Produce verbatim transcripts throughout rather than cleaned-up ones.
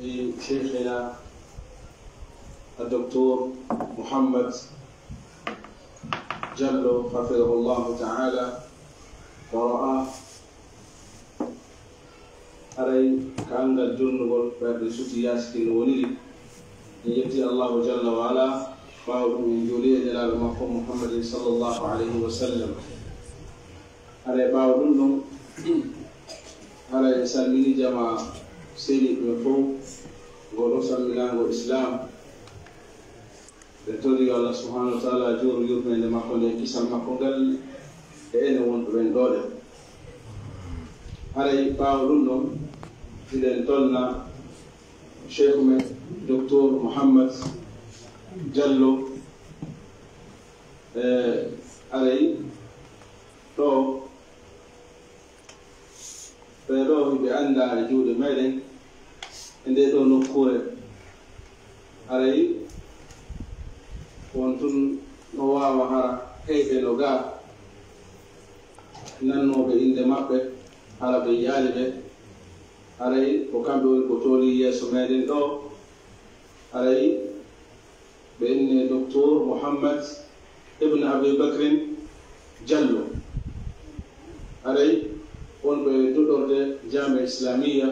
شيخنا الدكتور محمد جلو حفظه الله تعالى ورعاه. Haray ka anngal jonnugol ɓerɗe suti yaasi kin no woniri. En yetti Allahu jalla wa ala, ɓaawo ɗum en juuli e Nelaaɗo makko Muhammadin sallallahu alayhi wa sallam. Haray ɓaawo ɗum ɗon, haray en salmini jamaa seniiɓe ɓe fow, ngol ɗoo salminaango Islaam. Ɓe tori yo Allah subhanahu wa ta'ala jooru yurmeende makko nden, kisal makko ngal, e enen wonɓe ɓen ɗoo ɗen. Haray ɓaawo ɗum ɗon, hiɗen tolna Cheikh men Docteur Mouhammad Diallo, e haray ɗoo Ɓee ɗoo hiɓe anndaa e juuɗe meɗen e ndee ɗoo nokkuure. Haray won tun no waawa hara heyɓe no gaa nannooɓe innde maɓɓe, hara ɓe yiyaali ɓe. Haray ko kamɓe woni ko toolii yeeso meɗen ɗoo. Haray ɓe innee Docteur Mouhammad Ibn Abi Bakrin Diallo. Haray wonɓe duɗorde Jaami'a Islamiyya,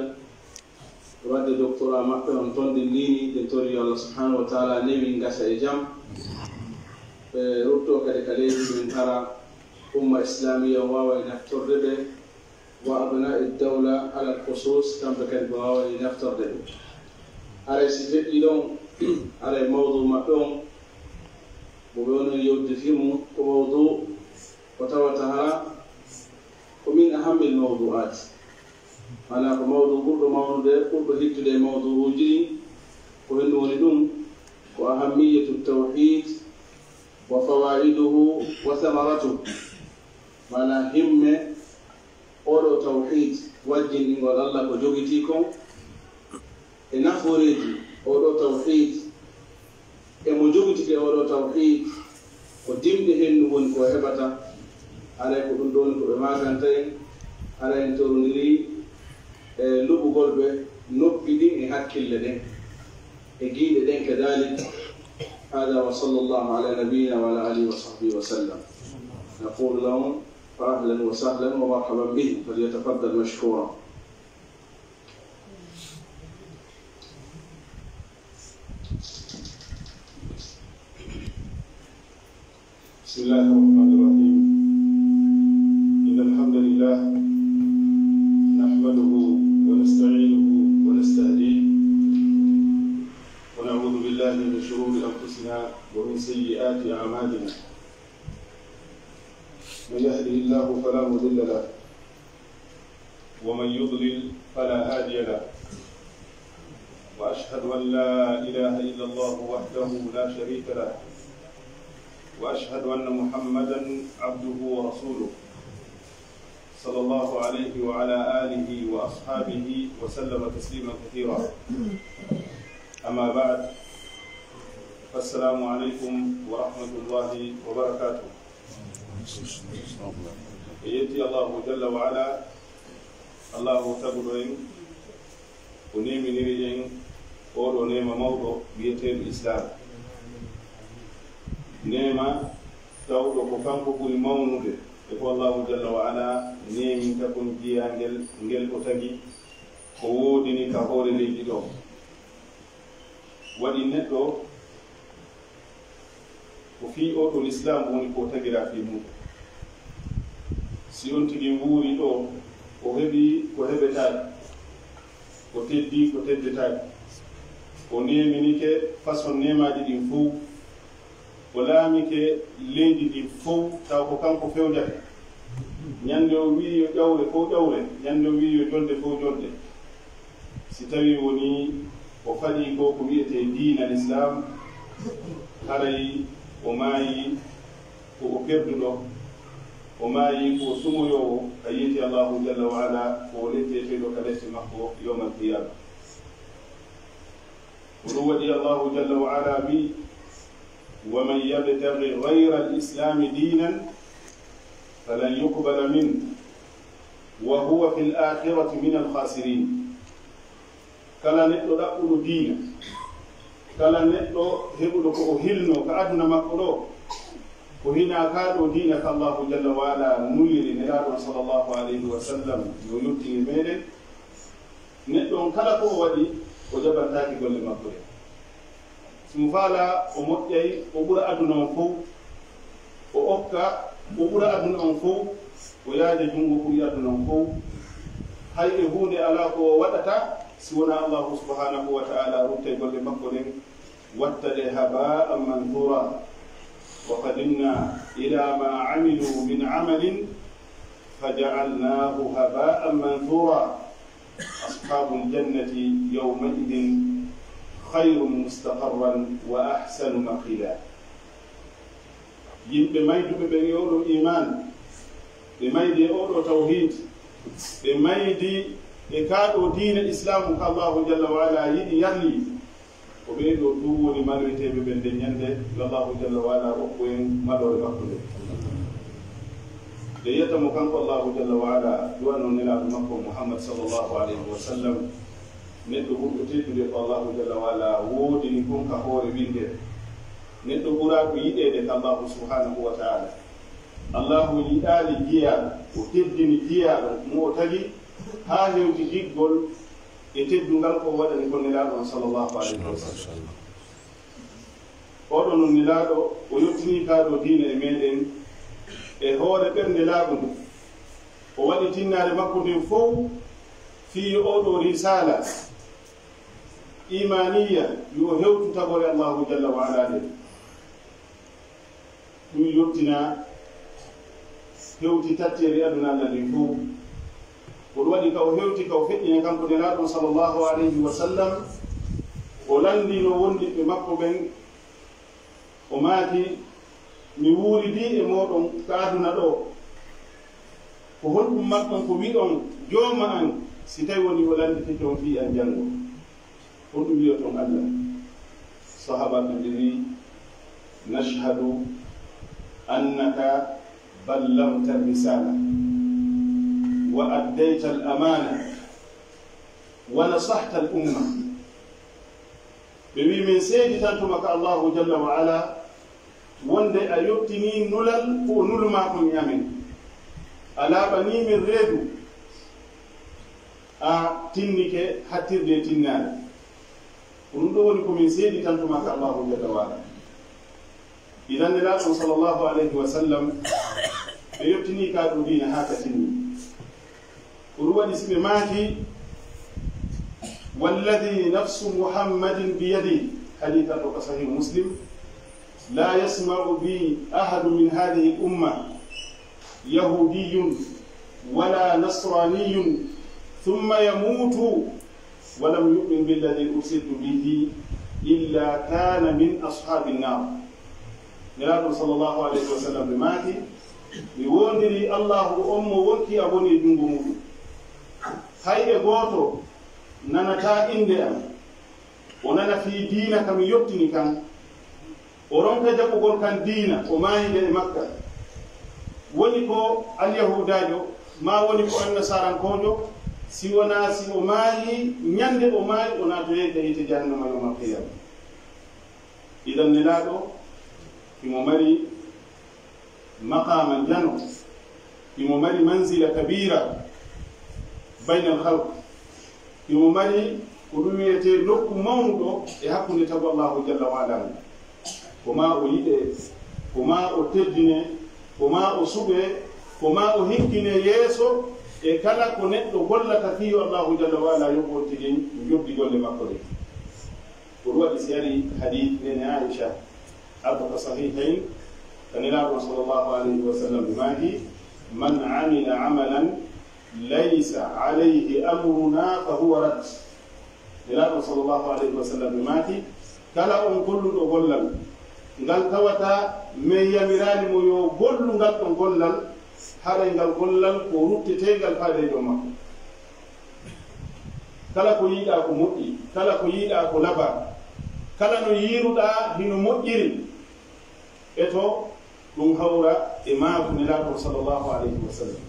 ɓe waɗde doctorat maɓɓe on ton, ɗin niini, ɓe tori yo Allah subhanahu wa ta'ala newi ngasa e jam. Ɓe ruttoo kadi ka leydi ndin, hara umma Islamiyya on waawa e naftorde ɓe. Wa abna'i dawla alal khusus, kamɓe kadi ɓe waawa e naftorde ɗum. Haray si feƴƴii ɗon, haray mawdu maɓɓe on, mo ɓe woni yewtude fii mum, ko mawdu ko tawata hara ko min ahammil mawdu'aat. Maanaa ko mawdu ɓurɗo mawnude, ɓurɗo hittude e mawdu'uuji ɗin, ko henɗum woni ɗum, ko ahammiyatu tawhiid wa fawaa'iduhu wa samaratuhu. Maanaa himme oo ɗoo tawhiid, wajjinɗingol Allah ko jogitii kon, e nafooreeji oo ɗoo tawhiid, e mo jogitike oo ɗoo tawhiid, ko dimɗe hennu woni ko heɓata. Haray ko ɗum ɗoo woni ko ɓe maakanta en, haray en torondiri e luɓugol ɓe noppi ɗin e hakkille ɗen, e giiɗe ɗen kadalik. Hada wa sallallahu ala nabiyyina wa ala alihi wa sahbihi wa sallam. Naqulu lahum فأهلا وسهلا ومرحبا به، فليتفضل مشكورا. بسم الله الرحمن الرحيم. إن الحمد لله نحمده ونستعينه ونستهديه ونعوذ بالله من شرور أنفسنا ومن سيئات أعمالنا. من يهده الله فلا مضل له، ومن يضلل فلا هادي له، وأشهد أن لا إله إلا الله وحده لا شريك له، وأشهد أن محمدا عبده ورسوله، صلى الله عليه وعلى آله وأصحابه وسلم تسليما كثيرا. أما بعد، فالسلام عليكم ورحمة الله وبركاته. En yetti Allahu jalla wa ala, Allahu taguɗo en, o neeminiri en oo ɗoo neema mawɗo wi'eteeɗo Islaam. Neema tawɗo ko kanko ɓuri mawnude e ko Allahu jalla wa ala neeminta kon jiyangel ngel o tagi, ko woodini ka hoore leydi ɗoo. Waɗi neɗɗo ko fii oo ɗoo Lislaam woni ko tagiraa fii muuɗum. Si on tigi wuuri ɗoo, o heɓi ko heɓetaake, o teddii ko teddetaake, o neeminike façon neemaaji ɗin fow, o laamike leydi ndin fow, taw ko kanko fewnjata. Ñande o wi'i yo ƴawre fow ƴawre, ñande o wi'i yo jolde fow jolde. Si tawii wonii o faɗii ko ko wi'etee diina Lislaam, haray o maayii ko o perduɗo, o maayii ko o sumoyoowo, a yeeti Allahu jalla wa ala, ko o letteteeɗo ka lette makko yawmal qiyaama. Ko ɗum waɗi Allahu jalla wa ala wi'i, ومن يبتغ غير الإسلام دينا فلن يقبل منه وهو في الآخرة من الخاسرين. Kala neɗɗo ɗaɓɓuɗo diina, kala neɗɗo heɓuɗo ko o hilno ka aduna makko ɗo, ko hinaa kaa ɗoo diina ka Allaahu jalla wa ala nuliri Nelaaɗo on sallallahu alayhi wa sallam yo yottin e meɗen, neɗɗo on kala ko o waɗi, o jaɓantaake golle makko ɗen. Si mo faalaa, o moƴƴay, o ɓura aduna on fow, o okka, o ɓura aduna on fow, o yaaja junngo ɓuri aduna on fow. Hay e huunde alaa ko o waɗata si wonaa Allaahu subhaanahu wa ta'aalaa ruttay golle makko ɗen, watta ɗe haba'an manthura. Wa qadimna ila ma amilu min amalin faja'alnahu haba'an manthura. Ashabul jannati yawma'idin khayrun mustaqarran wa ahsanu maqila. Yimɓe mayduɓe ɓen e oo ɗoo iimaan, ɓe maydi e oo ɗoo tawhiid, ɓe maydi e kaa ɗoo diina Islaamu ka Allaahu jalla wa ala yiɗi yarli, ko ɓee ɗoo tun woni maloyteeɓe ɓen nden ñannde, yo Allaahu jalla wa ala okku en maloore makko nden. Nde yiyata mo kanko Allaahu jalla wa ala, du'ano Nelaaɗo makko Muhammad sallallahu alayhi wa sallam, neɗɗo ɓurɗo teddude ko Allaahu jalla wa ala woodini kon ka hoore winndere. Neɗɗo ɓuraaɗo yiɗeede ka Allaahu subhaanahu wa ta'aalaa. Allaahu yiɗaali jiyaaɗo, o teddini jiyaaɗo mo o tagi haa hewti giggol e teddungal ko o waɗani kon Nelaaɗo on sallallahu alayhi wa sallam. Oo ɗoo non Nelaaɗo, o yottinii kaa ɗoo diina e meɗen e hoore ɓernde laaɓunde. O waɗi tinnaare makko nden fow fii yo oo ɗoo risaala iimaaniyya, yo o hewtu tagoore Allaahu jalla wa ala nden. Ɗum yottinaa, hewti tatteeri aduna Alla ndin fow. Ko ɗum waɗi ka o hewti, ka o feƴƴini kanko Nelaaɗo sallallahu alayhi wa sallam, o lanndino wondiɓɓe makko ɓen, o maaki, "Mi wuuridii e mooɗon ka aduna ɗoo. Ko honɗum marɗon ko wi'on jooma an, si tawi wonii o lannditike on fii an janngo?" Honɗum wi'oton Alla? Sahaabaaɓe ɓen wi'i, "Nashhadu annaka ballaghta ar-risala, wa addayta al-amana, wa nasahta al-umma." Ɓe wi'i, "Min seeditantuma ka Allaahu jalla wa ala, wonde a yottinii nulal ko o nulumaa kon e amen. A laaɓanii min reedu, a tinnike hattirde e tinnaare. Ko ɗum ɗoo woni ko min seeditantuma ka Allaahu jalla wa ala." Idan Nelaaɗo sallallahu alayhi wa sallam, ɓe yottinii ka ɗum diina haa ka timmi. Ko ɗum waɗi si ɓe maaki, "Walladhi nafsu Muhammadin biyadihi," hadiis on ko Sahih Muslim, "La yasma'u bi ahadun min hadhihi al-umma, yahudiyyun wala nasraniyyun, thumma yamutu wa lam yu'min billadhi ursiltu bihi illa kana min ashabin nar." Nelaaɗo sallallahu alayhi wa sallam ɓe maaki, "Mi woondirii Allaahu on mo wonkii am woni e junngo muuɗum. Hay e gooto nanataa innde am, o nana fii diina ka mi yottini kan, o ronka jaɓugol kan diina, o maayi nde e Makka. Woni ko alyahuudaajo, maa woni ko annasaarankoojo, si wonaa si o maayi, ñande o maayi, o naatoyay ka yiite jahannama yawmal qiyaama." Idan Nelaaɗo, himo mari maqaama njano, himo mari manzila kabira baynal khalq, himo mari ko ɗum wiyetee nokku mawnuɗo e hakkunde tagu Allaahu jalla wa ala ngu. Ko maa o yiɗee, ko maa o teddinee, ko maa o suɓee, ko maa o hinkinee yeeso e kala ko neɗɗo gollata fii yo Allaahu jalla wa ala yoɓ on tigi njoɓdi golle makko ɗen. Ko ɗum waɗi si ari hadiis neene Aisha, arɗo ka Sahihayn, ka Nelaaɗo sallallahu alayhi wa sallam ɓe maaki, "Man amila amalan laysa alayhi amruna fa huwa rad." Nelaaɗo sallallahu alayhi wa sallam ɓe maaki, "Kala on golluɗo gollal, ngal tawata men yamiraali mo yo gollu ngal ɗon gollal, haray ngal gollal ko rutteteengal faade e joom makko." Kala ko yiiɗaa ko moƴƴi, kala ko yiiɗaa ko laba, kala no yiiruɗaa hino moƴƴiri, eto ɗum hawra e maaku Nelaaɗo sallallahu alayhi wa sallam.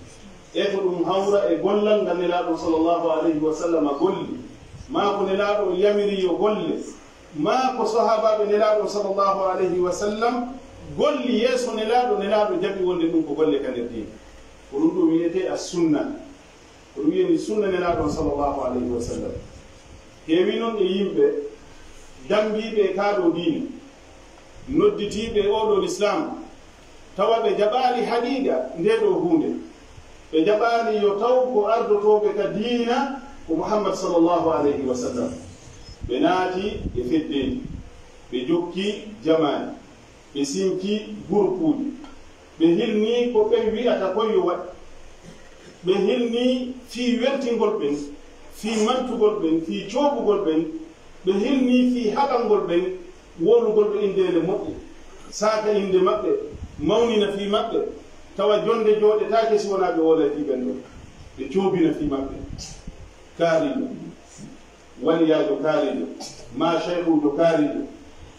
Eto ɗum hawra e gollal ngal Nelaaɗo sallallahu alayhi wa sallam golli. maa ko Nelaaɗo on yamiri yo golle, maa ko sahaabaaɓe Nelaaɗo on sallallahu alayhi wa sallam golli yeeso Nelaaɗo, Nelaaɗo jaɓi wonde ɗum ko golle ka nder diina. Ko ɗum ɗo wiyetee as sunna. Ko ɗum wiyetee sunna Nelaaɗo on sallallahu alayhi wa sallam. Heewi noon e yimɓe dambiiɓe e kaa ɗoo diina, nodditiiɓe e oo ɗoo lislaam, tawa ɓe jaɓaali haqiiqa ndee ɗoo huunde. Ɓe jaɓaali yo taw ko ardotooɓe ka diina ko Muhammad sallallahu alayhi wa sallam. Ɓe naati e feddeeji, ɓe jokki jamaani, ɓe sinki gurupuuji, ɓe hilni ko ɓen wi'ata kon yo waɗ. Ɓe hilni fii weltingol ɓen, fii mantugol ɓen, fii coobugol ɓen, ɓe hilni fii haɓangol ɓen, wowlugol ɓe inndeele moƴƴe, saaka innde maɓɓe, mawnina fii maɓɓe, tawa jonnde jooɗetaake si wonaa ɓe wowlay fii ɓen ɗon, ɓe coobina fii maɓɓe. Kaariiɗo, waliyaajo kaariiɗo, maa shaykhuujo kaariiɗo,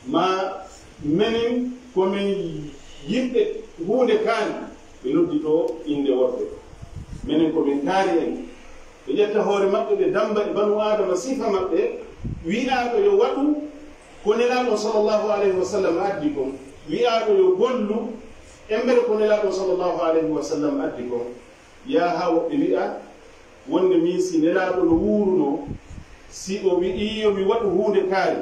maa menen ko men yimɓe huunde kaari, ɓe nodditoo innde worɓe. Menen ko men kaari en. Ɓe ƴetta hoore maɓɓe, ɓe dammba e banu Aadama sifa maɓɓe, wi'aaɗo yo waɗu ko Nelaaɗo sallallahu alayhi wa sallam addi kon, wi'aaɗo yo gollu embere ko Nelaaɗo sallallahu alayhi wa sallam addi kon. Yaa haa woɓɓe wi'a wonde min si Nelaaɗo no wuurunoo, si o wi'ii yo mi waɗu huunde kaari,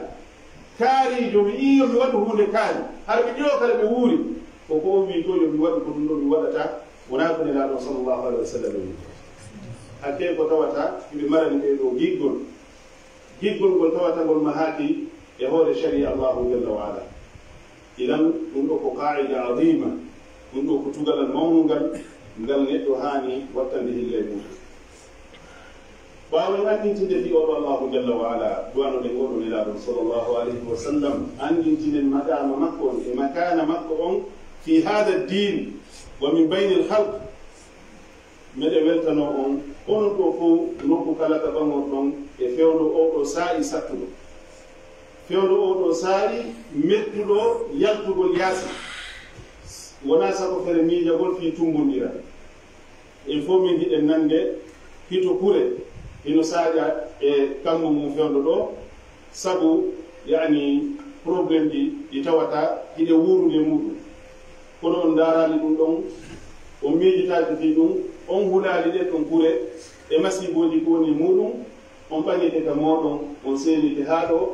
kaariijo wi'ii yo mi waɗu huunde kaari, hara ɓe ɗiɗo kala ɓe wuuri, ko ko o wi'i ko yo mi waɗu ko ɗum ɗo mi waɗata, wonaa ko Nelaaɗo sallallahu alayhi wa sallam wi'i. Hakkee ko tawata hiɓe marani ɓee ɗoo giggol. Giggol ngol tawata ngol mahaaki e hoore sharia Allahu jalla wa ala. Idan, ɗum ɗo ko qaa'ida azima, ɗum ɗo ko tugalal mawnungal, ngal neɗɗo haani wattande hillay mum. Ɓaawo en anndintinde fii oo ɗo Allahu jalla wa ala, du'anoɗen oo ɗo Nelaaɗo sallallahu alayhi wa sallam, anndintinen maqaama makko on e makaana makko on fii haada diin wa min baynil khalq. Meɗen weltanoo on, onon ɗoo fow, nokku kala ka ɓaŋorɗon e fewndo oo ɗoo saa'i sattuɗo. Fewndo oo ɗoo saa'i mettuɗo, yaltugol yaasi. Wonaa sago fere miijagol fii tummbondiral. En fow min hiɗen nande hito kure hino saaƴa e kammu mum fewndo ɗoo, sabu, yani, problème ji ɗi tawata hiɗe wuurude e muɗum. Kono on ndaaraali ɗum ɗon, on miijitaaki fii ɗum, on hulaali ɗee ɗon kure e masiibooji ko woni e muɗum, on ɓaŋete ka mooɗon, on seenike haa ɗoo.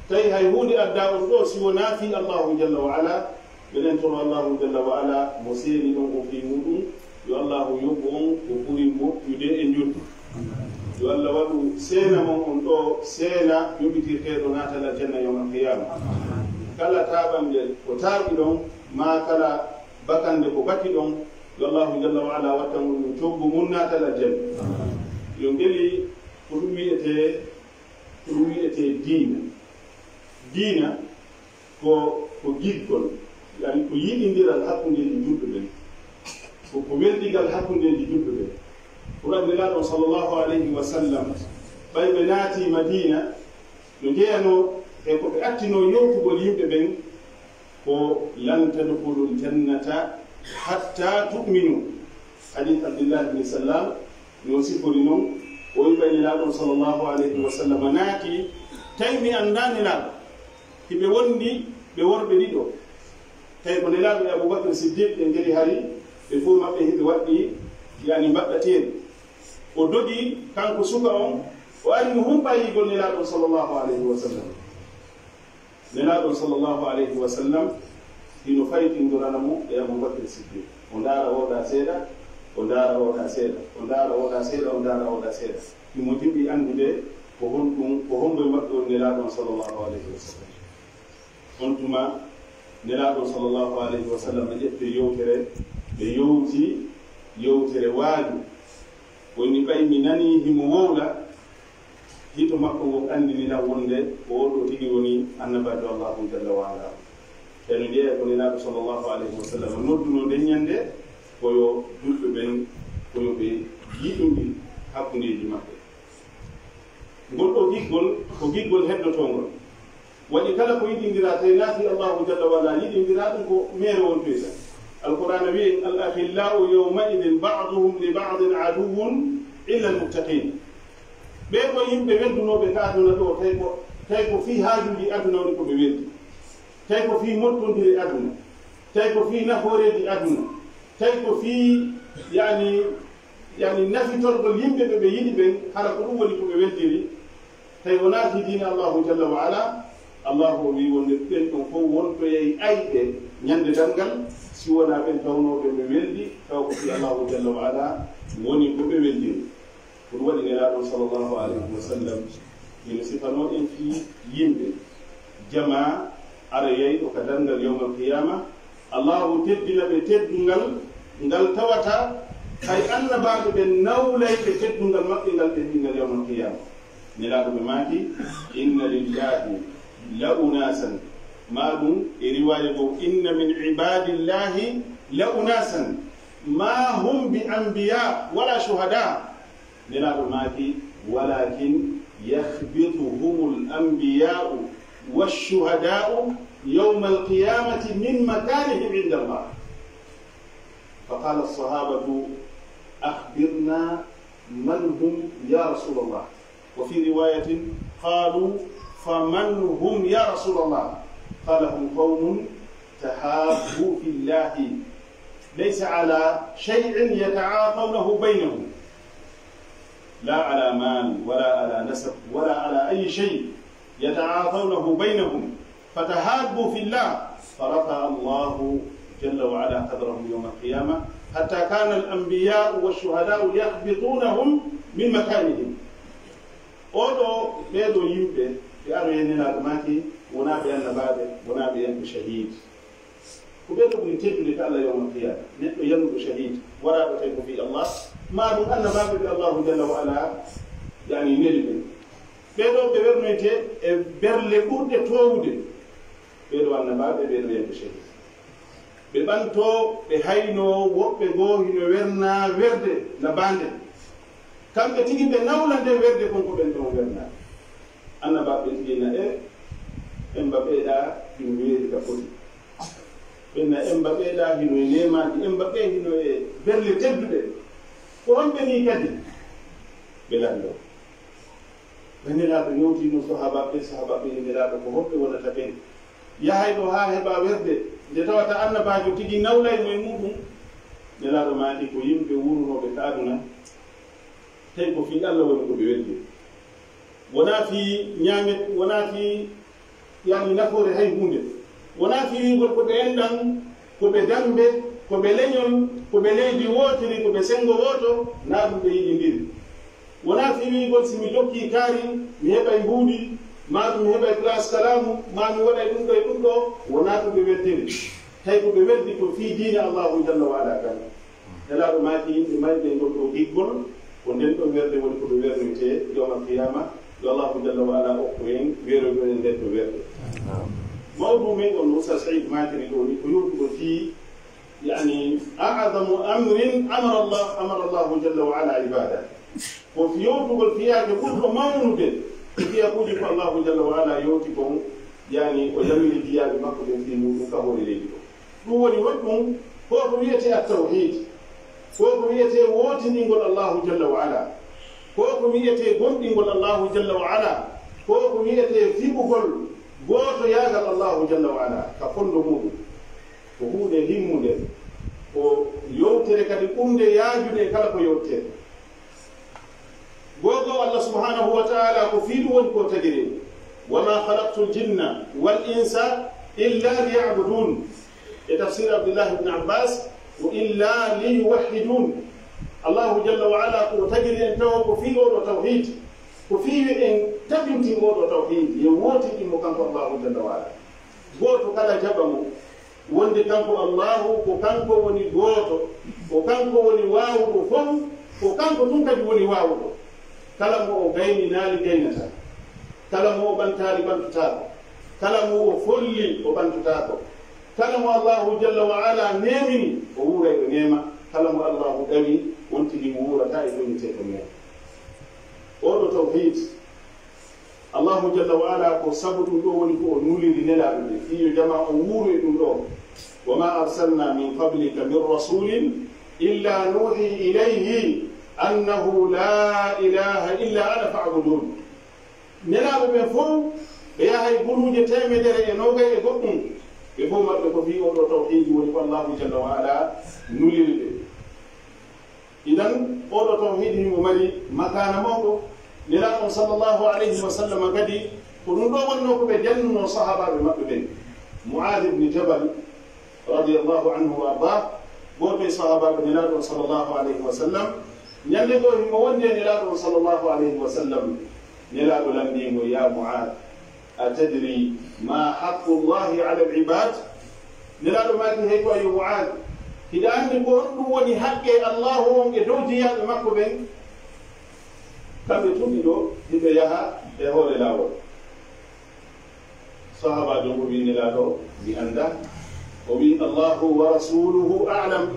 Tawi hay huunde addaa on ɗoo si wonaa fii Allahu jalla wa ala, meɗen toro Allahu jalla wa ala mo seeni ɗon on fii muɗum, yo Allahu yoɓu on ko ɓuri moƴƴude e njoddi. Yo Allah waɗu seena mon on ɗoo seena yoɓitirteeɗo naatal aljanna yawmal qiyaama. Kala taaɓannde ko taaɓi ɗon, maa kala bakannde ko baki ɗon, yo Allahu jalla wa ala wattan on ɗum coggu mum naatal aljanna. Yo ngeli ko ɗum wi'etee, ko ɗum wi'etee diina. Diina ko, ko giggol, yani ko yiɗindiral hakkundeeji julɓe ɓen, ko, ko weldigal hakkundeeji julɓe ɓen. Ko Nelaaɗo sallallahu alayhi wa sallam, ɓay ɓe naati Madiina, no jeyanoo e ko ɓe attinoo yewtugol yimɓe ɓen, ko lan tadkhulul jannata hatta tu'minu. Hadith Abdullah ibn Salam, no sifori non, o wi'i ɓay Nelaaɗo sallallahu alayhi wa sallam naati, tawi mi anndaa Nelaaɗo. Hiɓe wondi ɓe worɓe ɗiɗo. Tawi ko Nelaaɗo e Abubakar Siddiq, ɓe ngeli hari, ɓe fow maɓɓe hiɓe waɗɗi, yani, mbaɗɗateeri. O dogi, kanko suka on, o ari mo humpayigol Nelaaɗo sallallahu alayhi wa sallam. Nelaaɗo sallallahu alayhi wa sallam hino faytindorana mo e Abubakar Siddiq. O ndaara oo ɗaa seeɗa, o ndaara oo ɗaa seeɗa, o ndaara oo ɗaa seeɗa, o ndaara oo ɗaa seeɗa. Himo jiɗi anndude ko honɗum, ko hombo e maɓɓe woni Nelaaɗo on sallallahu alayhi wa sallam. On tuma, Nelaaɗo sallallahu alayhi wa sallam ɓe ƴetti yewtere, ɓe yewti yewtere waaju. Woni ɓay mi nanii himo wowla, hito makko ngon anndini lan wonde ko oo ɗoo tigi woni annabaajo Allahu jalla wa ala. E no jeyaa ko Nelaaɗo sallallahu alayhi wa sallam noddunoo nden ɲannde, ko yo julɓe ɓen, ko yo ɓe yiɗindir hakkundeeji maɓɓe. Ngol ɗoo giggol ko giggol heddotoongol. Waɗi kala ko yiɗindiraa, tawi naa fii Allahu jalla wa ala yiɗindiraa, ɗum ko meere wontoyta. Alqur'aana wi'i, "Al-akhillau yawma'idhin ba'duhum li ba'din aduwwun illa al-muttaqin." Ɓee ɗoo yimɓe weldunooɓe ka aduna ɗoo, tawi ko, tawi ko fii haajuuji aduna woni ko ɓe weldi. Tawi ko fii mottondire aduna. Tawi ko fii nafooreeji aduna. Tawi ko fii, yani, yani nafitorgol yimɓe ɓe ɓe yiɗi ɓen, hara ko ɗum woni ko ɓe weldiri. Tawi wonaa fii diine Allahu jalla wa ala. Allahu o wii wonde ɓen ɗon fof wontoyay ayɓe ñande darngal, si wonaa ɓen tawnooɓe ɓe weldi, taw ko fii Allahu jalla wa ala woni ko ɓe weldiri. Ko ɗum waɗi Nelaaɗo sallallahu alayhi wa sallam, hino sifanoo en fii yimɓe, jamaa aroyayɗo ka darngal yawmal qiyaama, Allahu teddina ɓe teddungal ngal tawata hay annabaaɓe ɓe nawlay ɓe teddungal maɓɓe ngal teddingal yawmal qiyaama. Nelaaɗo ɓe maaki, "Inna lillahi la unasan." Maa ɗum e riwaaya goo, "Inna min ibadillahi la unasan ma hum bi anbiya wala shuhada." Nelaaɗo maaki, "Walakin yakhbituhumul anbiya'u wash-shuhada'u yawmal qiyamati min makanihim inda Allah." Faqala as-sahabatu, "Akhbirna man hum ya Rasulallah." Wa fi riwayatin qalu, "Faman hum ya Rasulallah?" Qala, "Hum qawmun tahabbu fillahi, laysa ala shay'in yata'atawnahu baynahum, la ala mal, wala ala nasab, wala ala ayi shay yata'atawnahu baynahum, fatahabbu fillah, farafa'a Allahu jalla wa ala qadrahum yawma al-qiyamah, hatta kana al-anbiya'u wash-shuhada'u yakhbitunahum min makanihim." Oɗo, ɓee ɗoo yimɓe, ɓe aroyay Nelaaɗo maaki, wonaa ɓe annabaaɓe, wonaa ɓe yanɓe shahiid. Ko ɓee ɗoo ɓuri teddude ka Allah yawmal qiyaama. Neɗɗo yannuɗo shahiid, waraaɗo tawi ko fii Allah, maa ɗum annabaaɓe ɓe Allahu jalla wa ala, yani, neli ɓe. Ɓee ɗoo ɓe wernoyte e berle ɓurɗe toowude. Ɓee ɗoo annabaaɓe, ɓee ɗoo yanɓe shahiid. Ɓe ɓantoo, ɓe haynoo, woɓɓe goo hino wernaa werde na baande. Kamɓe tigi ɓe nawla nden werde kon ko ɓen ɗon wernaa. Annabaaɓe tigi na e, en mba ɓeeɗa hino weeri ka foti. Ɓen na en mba ɓeeɗa hino e neemaaji, en mba ɓee hino e berle tedduɗe. Ko honɓe nii kadi? Ɓe lanndoo. Ɓe Nelaaɗo yewtii no sahaabaaɓe, sahaabaaɓe ni Nelaaɗo ko honɓe wonata ɓen? Yahay ɗo haa heɓa werde, nde tawata annabaajo tigi nawlay mo e muɗum. Nelaaɗo maaki ko yimɓe wuurnooɓe ka aduna, tawi ko fii Allah woni ko ɓe weldi. Wonaa fii ñaamet, wonaa fii, yani, nafoore hay huunde. Wonaa fii wi'ugol ko ɓe enɗan, ko ɓe dammbe, ko ɓe leñol, ko ɓe leydi wootiri, ko ɓe senngo wooto, naa ɗum ɓe yiɗindiri. Wonaa fii wi'ugol si mi jokkii kaari, mi heɓay mbuuɗi, maa mi heɓay place kalaamu, maa mi waɗay ɗum ɗo e ɗum ɗo, wonaa ɗum ɓe weldiri. Tawi ko ɓe weldi ko fii diine Allahu jalla wa ala kan. Nelaaɗo maaki yimɓe mayɓe ngol ɗoo giggol, ko nden ɗon werde woni ko ɓe wernoytee yawmal qiyaama. Yo Allahu jalla wa ala okku en weeroyɗo en nden ɗoo werde. Mawduu men on no Ustaz Saïd maakiri ɗoo ni ko yewtugol fii, yani, a'zamu amrin amara Allah, amara Allahu jalla wa ala ibada. Ko yewtugol fiyaake ɓurɗo mawnude e fiyakuuji ko Allahu jalla wa ala yewti kon, yani, o yamiri jiyaaɓe makko ɓen fii muɗum ka hoore leydi ɗoo. Ɗum woni honɗum? Ko ko wi'etee at-tawhid. Ko ko wi'etee wootindingol Allahu jalla wa ala. Ko ko wi'etee gomɗingol Allahu jalla wa ala. Ko ko wi'etee fiɓugol gootoyaagal Allahu jalla wa ala ka fondo muɗum. Ko huunde himmunde. Ko yewtere kadi ɓurnde yaajude e kala ko yewtee. Gooto Allah subhanahu wa ta'ala ko fii ɗum woni ko tagiri. "Wa ma khalaqtul jinna wal insa illa liya'budun." E tafsir Abdullah ibn Abbas, ko "illa liyuwahhidun." Allahu jalla wa ala ko tagiri en taw ko fii oɗo tawhid. Ko fii en tabintin oɗo tawhid, yo wootin mo kanko Allahu jalla wa ala. Gooto kala jaɓa mo. Wonde kanko Allahu ko kanko woni gooto, ko kanko woni waawuɗo fof, ko kanko tun kadi woni waawuɗo. Kala mo o gayninaali gaynata, kala mo o ɓantaali ɓantutaako, kala mo o folli o ɓantutaako, kala mo Allahu jalla wa ala neemini o wuuray o neema, kala mo Allahu ɗawi on tigi wuurata e toñeteeɗo neema. Oɗo tawhid, Allahu jalla wa ala ko sabu ɗum ɗo woni ko o nuliri nelaaɓe ɓe, fii yo jamaa on wuuru e ɗum ɗo. "Wa ma arsalna min qablika min rasulin illa nuhi ilayhi أنه لا إله إلا أنا فاعبدون. Nelaaɓe ɓen fow, ɓe yahay guluuje teemedere e noogay e goɗɗum, ɓe fow maɓɓe ko fii oo ɗoo tawhiidi woni ko Allaahu jalla wa ala nuliri ɓe. Idan, oo ɗoo tawhiidi himo mari makaana mawɗo. Nelaaɗo on sallallahu alayhi wa sallam kadi, ko ɗum ɗoo wonnoo ko ɓe jannunoo sahaabaaɓe maɓɓe ɓen. Mu'aaz ibn Jabal, radiyallahu anhu wa ardaah, gooto e sahaabaaɓe Nelaaɗo on sallallahu alayhi wa sallam, ñande goo himo wondi e Nelaaɗo on sallallahu alayhi wa sallam, Nelaaɗo lanndii mo, "Yaa Mu'aaz, أتدري ما حق الله على العباد؟" Nelaaɗo maaki, "Hey ko a yo Mu'aaz, hiɗa anndi ko honɗum woni haqqe Allaahu on e dow jiyaaɓe makko ɓen?" Kamɓe tun ɗiɗo hiɓe yaha e hoore laawol. Sahaabaajo on o wi'i Nelaaɗo, "Mi anndaa." O wi'i, "Allaahu wa rasuuluhu a'lam."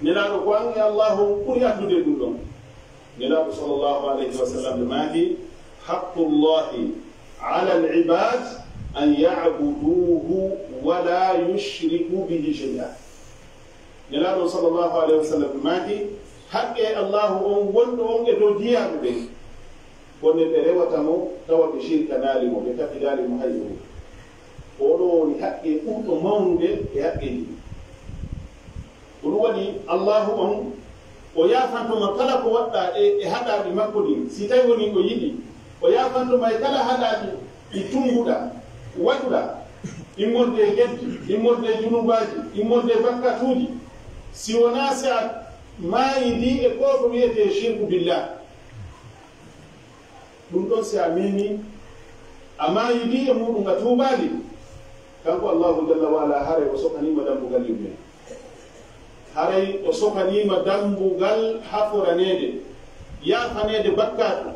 Nelaaɗo, ko an e Allaahu ɓuri anndude ɗum ɗon. Nelaaɗo sallallahu alayhi wa sallam maaki, "حق الله على العباد أن يعبدوه ولا يشركوا به شيئا." Nelaaɗo sallallahu alayhi wa sallam maaki, haqqe Allaahu on wonɗo on e dow jiyaaɓe ɓen, ko nde ɓe rewata mo, tawa ɓe shirkanaali mo, ɓe kafidaali mo hay huunde. Ko ɗoo woni haqqe ɓurɗo mawnude e haqqeeji ɗin. Ko ɗum waɗi Allaahu on, o yaafanto ma kala ko waɗɗaa e, e haɗaaɗi makko ɗin, si tawi woni o yiɗi, o yaafanto ma e kala haɗaaɗi ɗi tunnguɗaa, waɗuɗaa, immorde e geddi, immorde e junubaaji, immorde e bakkatuuji, si wonaa si a maayidii e koo ko wiyetee shirku billah. Ɗum ɗon si a meemii, a maayidii e muuɗum, a tuubaali, kanko Allaahu jalla wa ala haray o sokanii ma dambugal yurmeende. Haray o sokanii ma dambugal haforaneede, yaafaneede bakkaatu,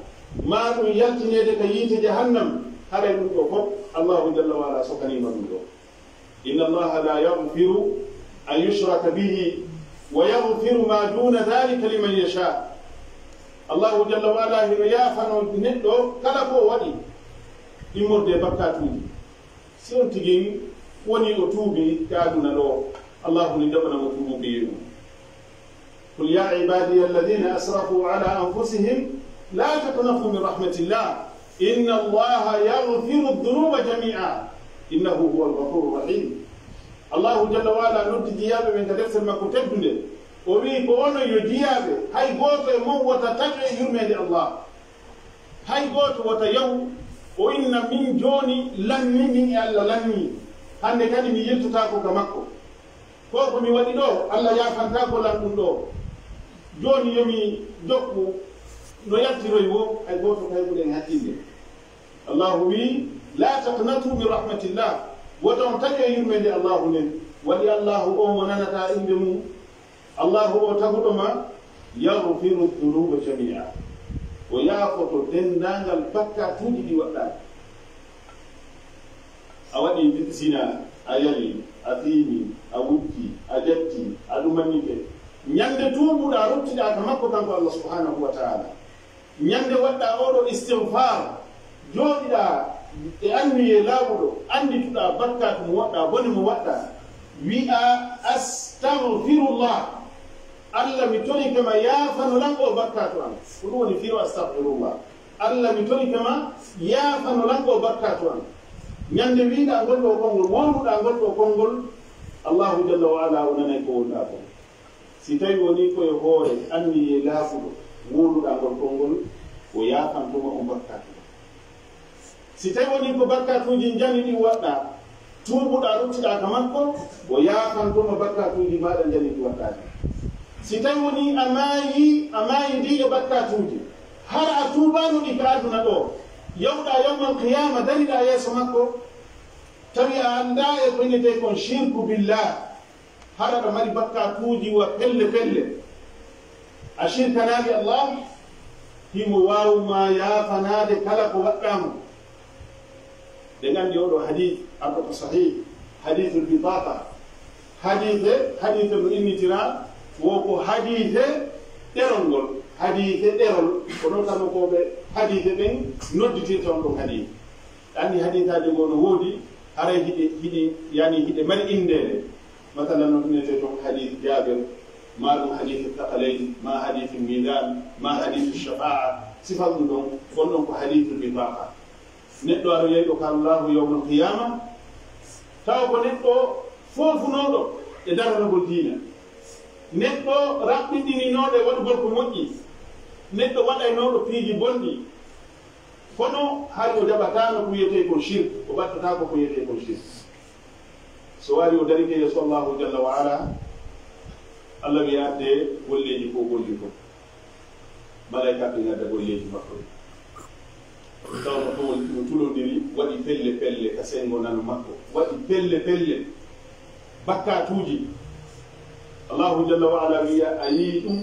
maa ɗum yaltineede ka yiite jahannam. Haray ɗum ɗoo fof Allaahu jalla wa ala sokanii ma ɗum ɗoo. إن الله لا يغفر أن يشرك به ويغفر ما دون ذلك لمن يشاء. Allaahu jalla wa ala hino yaafanoo neɗɗo kala ko o waɗi, immorde e bakkaatuuji. Si on tigi woni o tuubi ka aduna ɗoo, Allaahu no jaɓana mo tuubuki yeru. قل يا عبادي الذين أسرفوا على أنفسهم لا تقنطوا من رحمة الله إن الله يغفر الذنوب جميعا إنه هو الغفور الرحيم. Allaahu jalla wa ala noddi jiyaaɓe ɓen ka deftere makko teddunde. O wi'i, ko onon yo jiyaaɓe, hay gooto e mon wota taƴo e yurmeende Allah. Hay gooto wota yahu, o inna min jooni lannii, min e Allah lannii. Hannde kadi mi yiltotaako ka makko. Ko ko mi waɗi ɗoo, Allah yaafantaako lan ɗum ɗoo. Jooni yo mi jokku no yaltiroy woo, hay gooto kayguɗen hakkille. Allaahu wi'i, لا تقنطوا من رحمة الله. Wota on taƴo e yurmeende Allaahu nden. Waɗi Allaahu o mo nanataa innde mum. Allaahu o taguɗo ma, يغفر الذنوب جميعا. O yaafoto denndaangal bakkaatuuji ɗi waɗɗaa. A waɗi zina, a yali, a fiimi, a wujji, a jatti, a ɗumannike. Ñande tuubuɗaa, ruttiɗaa ka makko kanko Allah subhanahu wa ta'ala. Ñande waɗɗaa oo ɗoo istigfaar, jooɗiɗaa e anniyee laaɓuɗo, anndituɗaa bakkaatu mo waɗɗaa, bone mo waɗɗaa, wi'aa, "Astagfirullah, Allah, mi torike ma, yaafano lan oo bakkaatu an." Ko ɗum woni firo astagfirullah. "Allah, mi torike ma, yaafano lan oo bakkaatu an." Ñande wi'uɗaa ngol ɗoo konngol, wowluɗaa ngol ɗoo konngol, Allaahu jalla wa ala o nanay ko wowluɗaa kon. Si tawii wonii ko e hoore anniyee laaɓuɗo wowluɗaa ngol konngol, o yaafanto ma on bakkaatu. Si tawii wonii ko bakkaatuuji njani ɗi waɗɗaa, tuubuɗaa, ruttiɗaa ka makko, o yaafanto ma bakkaatuuji maaɗa njani ɗi waɗɗaa ɗi. Si tawii wonii a maayii, a maayidii e bakkaatuuji, hara a tuubaano ɗi ka aduna ɗoo, yahuɗaa yawmal qiyaama, dariɗaa yeeso makko, tawi a anndaa e ko innetee kon shirku billah, hara aɗa mari bakkaatuuji wa pelle pelle, a shirkanaaki Allah, himo waawi ma yaafanaade kala ko waɗɗaa mo. Ɗen anndi oo ɗoo hadiis arɗo ko sahiih, hadiisul bitaqa. Hadiise, hadiise no innitiraa, wo ko hadiise ɗerol ngol. Hadiise ɗerol, ko noon tan ko ɓe hadiise ɓen nodditirta on ɗon hadiis. Anndi hadiisaaji goo no woodi, haray hiɗi, hiɗi, yani hiɗi mari inndeele. Masalan, no innetee ton hadiis Jaabir, Ma ɗum hadithu thaqalayn, ma hadithu midan, ma hadithu shafa'a. Sifal ɗum ɗon, on ɗon ko hadithu bifaqa. Neɗɗo aroyayɗo ka Allahu yawmal qiyama, tawa ko neɗɗo foofunooɗo e daranagol diina. Neɗɗo raɓɓiɗininooɗo e waɗugol ko moƴƴi. Neɗɗo waɗaynooɗo piiji bonɗi. Kono hari o jaɓataano ko wiyetee kon shirk, o ɓattataako ko wiyetee kon shirk. So waari o darike yeeso Allahu jalla wa ala, Allah wiya adde golleeji ko golli kon. Malaykaaɓe ngadda golleeji makko ɗin. Tawa no towol no tulondiri, waɗi pelle pelle ka senngo nano makko. Waɗi pelle pelle. Bakkatuuji. Allahu jalla wa ala wiya, a yii ɗum?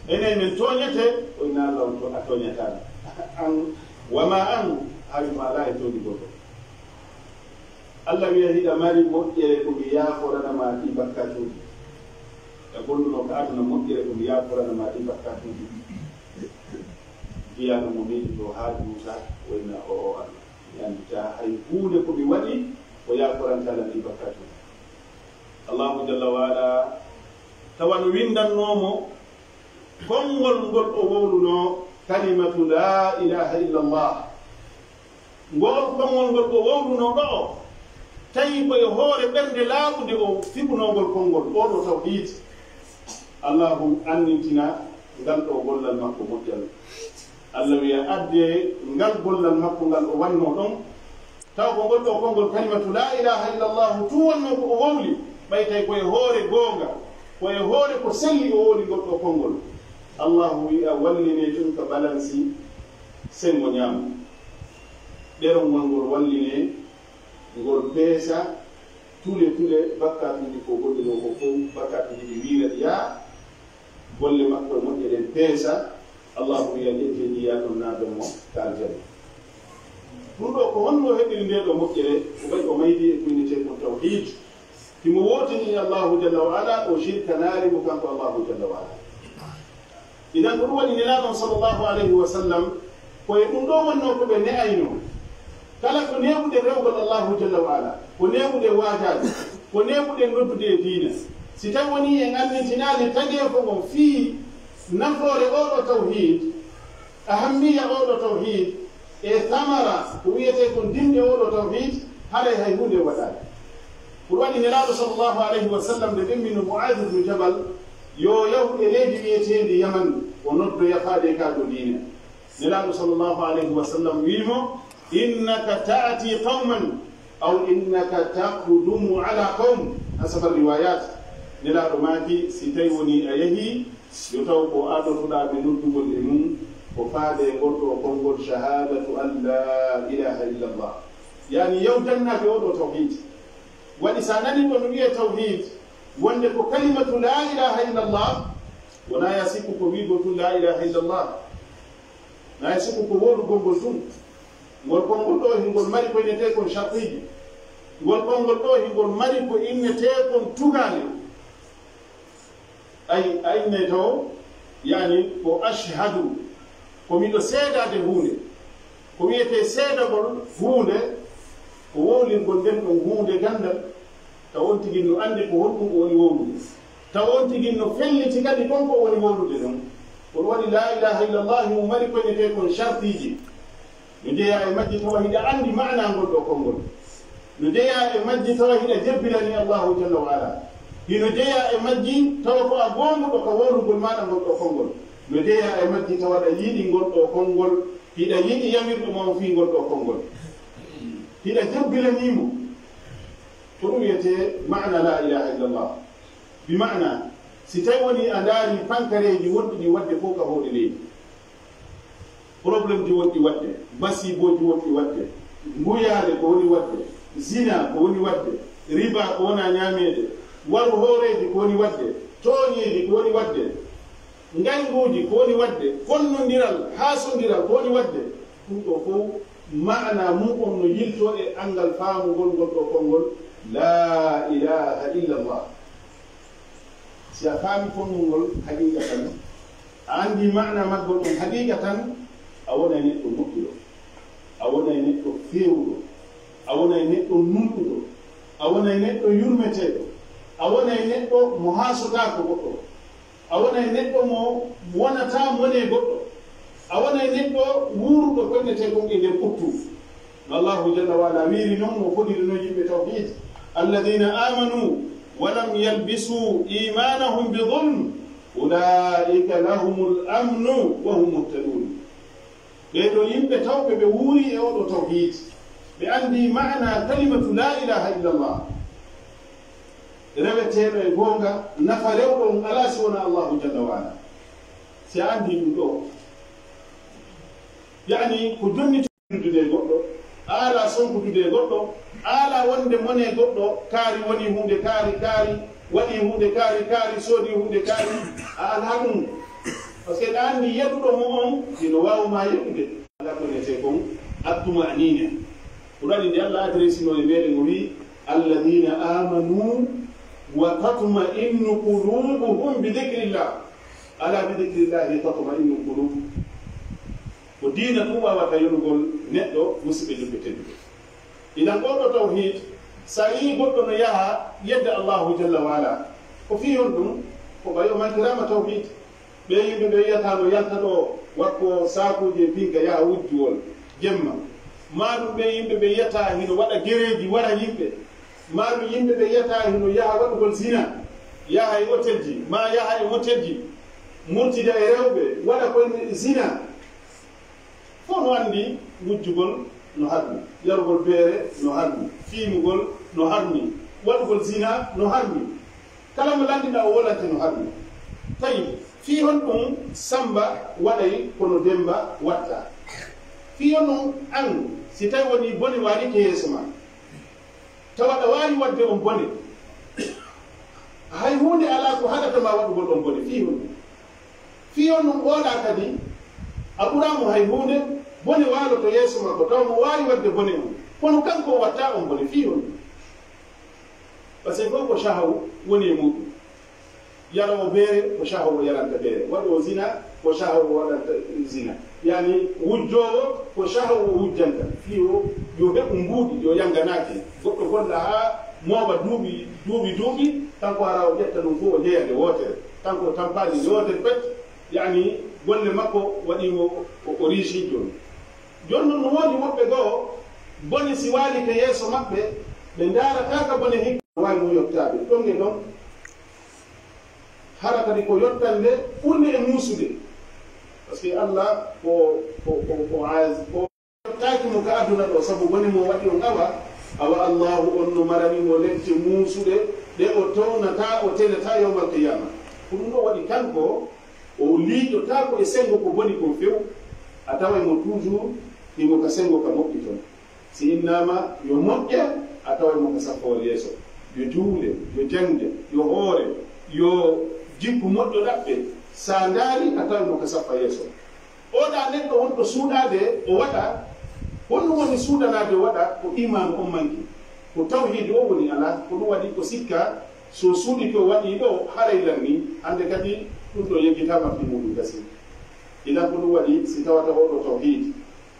Enen men tooñete? O inna Allahu to a tooñataano. An, wa ma an, hari ma ala e tooñugol ko. Allah wiya, hiɗa mari moƴƴere ko mi yaaforana ma ɗi bakkatuuji. A golluno ka aduna moƴƴere ko mi yaaforana ma ɗi bakkatuuji. Jiyano mo miɗi ɗo haa duusa, o inna o o Allah. Mi anndita hay huunde ko mi waɗi ko yaaforanta lan ɗi bakkatuuji. Allahu jalla wa ala, tawa no winndannoo mo konngol ngol o wowluno, kalimatu la ilaha illa Allah. Ngol konngol ngol o wowluno ɗo, tawi ko e hoore ɓernde laaɓunde o fiɓunoo ngol konngol, oo ɗo tawhiid. Allahu annintina ngal ɗo gollal makko moƴƴal. Allah wiya adde ngal gollal makko ngal o wannoo ɗon, taw ko ngol ɗo konngol kalimatu la ilaha illa Allah tun wonnoo ko o wowli, ɓay tawi ko e hoore goonga, ko e hoore ko selli o wowli ngol ɗo konngol. Allahu wiya wallinee tun ka balansi senngo ñaamo. Ɗerol ngol ngol wallinee, ngol peesa, tule tule, bakkatuuji ko goɗɗi ɗo ko fow, bakkatuuji ɗi wiira ɗi yaa, golle makko e moƴƴe ɗen peesa, Allahu wiya ƴettee ɗi yaa ɗon naadon mo ka aljanna. Ɗum ɗo ko honno heɓiri nde ɗo moƴƴere? Ko ɓay o maydi e ko innetee kon tawhiid. Himo wootini Allahu jalla wa ala, o shirkanaali mo kanko Allahu jalla wa ala. Idan ko ɗum waɗi Nelaaɗo sallallahu alayhi wa sallam, ko e ɗum ɗo wonnoo ko ɓe ne'aynoo. Kala ko neeɓuɗen rewgol Allahu jalla wa ala, ko neeɓuɗen waajaade, ko neeɓuɗen noddude e diina. Si tawi wonii en anndintinaali tageefo ngon fii nafoore oo ɗo tawhiid, ahammiya oo ɗo tawhiid, e tamara ko wiyetee kon dimɗe oo ɗo tawhiid, haray hay huunde waɗaali. Ko ɗum waɗi Nelaaɗo sallallahu alayhi wa sallam nde ɗemmino Mu'aaz ibn Jabal yo yahu e leydi wiyeteendi Yaman, o noddoya faade ka ɗo diina. Nelaaɗo sallallahu alayhi wa sallam wi'i mo, innaka ta'ti qawman aw innaka taqdumu ala qawm, hasaba riwayat. Nelaaɗo maaki, si tawi wonii a yahii, yo taw ko ardotoɗaa ɓe noddugol e mum, ko faade e ngol ɗo konngol, shahadatu an la ilaha illa Allah. Yaani, yaw jannaɓe oo ɗo tawhiid. Waɗi, sa nani ɗon wi'ee tawhiid, wonde ko kalimatu la ilaha illa Allah, wonaa ya sikku ko wi'ugol tun la ilaha illa Allah. Na ya sikku ko wowlugol ngol tun. Ngol konngol ɗo hingol mari ko innetee kon shartiiji. Ngol konngol ɗo hingol mari ko innetee kon tugaale. Ay, ay, ne taw, yaani ko ashhadu, ko miɗo seedaade huunde. Ko wiyetee seedagol huunde, ko wowlingol nden ɗon huunde ganndal, taw on tigi no anndi ko honɗum o woni wowlude. Taw on tigi no felliti kadi kon ko o woni wowlude ɗon. Ko ɗum waɗi la ilaha illallah mo mari ko innetee kon shartiiji. No jeyaa e majji tawa hiɗa anndi maanaa ngol ɗo konngol. No jeyaa e majji tawa hiɗa jebbilani Allahu jalla wa ala. Hino jeyaa e majji tawa ko a goonguɗo ka wowlugol maaɗa ngol ɗo konngol. No jeyaa e majji tawa aɗa yiɗi ngol ɗo konngol. Hiɗa yiɗi yamirɗo ma on fii ngol ɗo konngol. Hiɗa jebbilanii mo. Ko ɗum wiyetee maana la ilaha illallah. Bi maana, si tawi woni a ndaari pankareeji wonɗi ɗi waɗde fof ka hoore leydi. Problème ji wonɗi waɗde, masiibooji wonɗi waɗde, nguyaale ko woni waɗde, zina ko woni waɗde, riba ko wona ñaameede, waru hooreeji ko woni waɗde, tooñeeji ko woni waɗde, ngaynguuji ko woni waɗde, konnondiral, haasondiral ko woni waɗde, ɗum ɗo fof maana mum on no yiltoo e anngal faamugol ngol ɗo konngol, laa ilaaha illallah. Si a faami konngol ngol haqiiqatan, a anndi maana maggol on haqiiqatan, a wonay neɗɗo moƴƴuɗo, a wonay neɗɗo feewuɗo, a wonay neɗɗo nunɗuɗo, a wonay neɗɗo yurmeteeɗo, A wonay neɗɗo mo haasotaako goɗɗo. A wonay neɗɗo mo wonataa mone goɗɗo. A wonay neɗɗo wuuruɗo ko innetee kon e nder ɓuttu. No Allahu jalla wa ala wiiri non, mo fodiri non yimɓe tawhiid. "Alladhina amanu wa lam yalbisu imanahum bi dhulm, ulaika lahumul amnu wa hum muhtadun." Ɓee ɗoo yimɓe tawɓe, ɓe wuuri e oo ɗoo tawhiid. Ɓe anndi maana kalimatu laa ilaaha illallah. Reweteeɗo e goonga, nafa rewɗo on alaa si wonaa Allahu jalla wa ala. Si a anndi ɗum ɗoo, yaani ko jonnitude e goɗɗo, a alaa sonkude e goɗɗo, a alaa wonde mone goɗɗo, kaari woni huunde kaari, kaari waɗi huunde kaari, kaari soodi huunde kaari, a alaa ɗum. Parce que ɗa anndi yeɗuɗo mo on, hino waawa ma yeɗude. Alaa ko wiyetee kon attuma'nina. Qur'aani nde Allah adressino e meɗen, o wi'i, "Alladhina amanu wa tatma'innu qulubuhum bi dhikrillah." Ala bi dhikrillahi tatma'innul qulub. Ko diina ɗum wawata yonugol neɗɗo, musidɓe julɓe tedduɓe. Idan, oo ɗoo tawhiid, so a yii goɗɗo no yaha yedda Allahu jalla wa ala, ko fii honɗum? Ko ɓay o mankiraama tawhiid. Ɓee yimɓe ɓe yiyata no yalta ɗoo wakko saakuuji e pinka yaha wujjuwol jemma. Maa ɗum ɓee yimɓe ɓe yiyata hino waɗa gereeji wara yimɓe. Maa ɗum yimɓe ɓe yiyata hino yaha waɗugol zina, yaha e otelji, maa yaha e motelji, murtida e rewɓe, waɗa ko e zina. Fof no anndi wujjugol no harmi, yarugol beere no harmi, fiimugol no harmi, waɗugol zina no harmi. Kala mo lanndinɗaa o wolante no harmi. Tawi, fii honɗum Sammba waɗay kono Demmba watta? Fii honɗum an, si tawi wonii bone waariike yeeso maa, tawa aɗa waawi waɗde on bone, hay huunde alaa ko haɗata ma waɗugol on bone? Fii honɗum? Fii honɗum oolaa kadi, a ɓuraa mo hay huunde, bone waaloto yeeso makko, tawa mo waawi waɗde bone on, kono kanko o watta on bone? Fii honɗum? Parce que fof ko cahawu woni e muuɗum. Yaroowo beere, ko cahawu o yaranta beere. Waɗoowo zina, ko cahawu o waɗanta zina. Yaani, wujjoowo, ko cahawu o wujjanta. Fii o, yo heɓu mbuuɗi, yo yannganaake. Goɗɗo golla haa mooɓa duuɓi, duuɓi, duuɓi, kanko hara o ƴetta ɗum fof o jeya nde wootere. Kanko o tampaani nde wootere pet, yaani, golle makko waɗi mo o, o riisiijo. Jooni noon no woodi woɓɓe goo, bone si waaliike yeeso maɓɓe, ɓe ndaarataa ka bone hikka waawi mo yottaade. Ɗon e ɗon, hara kadi ko yottande ɓurnde e muusude. Parce que Allah ko, ko, ko, ko aaz, ko yottaaki mo ka aduna ɗoo, sabu bone mo waɗi on awa, awa Allahu on no marani mo lepte muusuɗe, ɗe o townataa, o telataa yawmal qiyaama. Ko ɗum ɗoo waɗi kanko, o liiƴotaako e senngo ko boni kon few, a taway mo toujours himo ka senngo ka moƴƴi ton. Si innaama yo moƴƴe, a taway mo ka saffoore yeeso. Yo juule, yo jannge, yo hoore, yo jikku moƴƴo ɗaɓɓe. Sa ndaari, a taway mo ka saffa yeeso. Oɗa neɗɗo wonɗo suuɗaade o waɗa, honɗum woni suuɗanaade o waɗa? Ko iimaanu on manki, ko tawhiidi o woni alaa, ko ɗum waɗi ko sikka, so suuɗike o waɗii ɗoo, haray lanni, hannde kadi ɗum ɗoo yeggitaama fii muuɗum gasii. Idan ko ɗum waɗi, si tawata oo ɗoo tawhiid,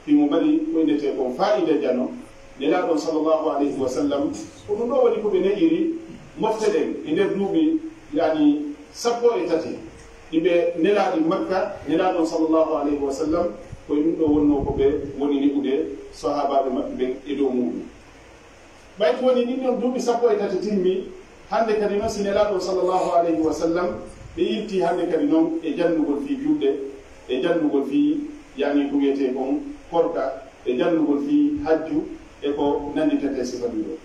himo mari ko innetee kon faa'ida jano, Nelaaɗo on sallallahu alayhi wa sallam, ko ɗum ɗoo woni ko ɓe ne'iri mofte ɗen e nder duuɓi, yaani, sappo e tati ɗi ɓe nelaaɗi Makka, Nelaaɗo on sallallahu alayhi wa sallam, ko e ɗum ɗoo wonnoo ko ɓe woni ne'ude sahaabaaɓe maɓɓe ɓen e dow muuɗum. Ɓay woni ɗin ɗon duuɓi sappo e tati timmi, hannde kadi noon, si Nelaaɗo sallallahu alayhi wa sallam, ɓe ilti hannde kadi noon e janndugol fii julde, e janndugol fii, yaani, ko wiyetee kon korka, e janndugol fii hajju, e ko nannditete sifa ɗum ɗoo.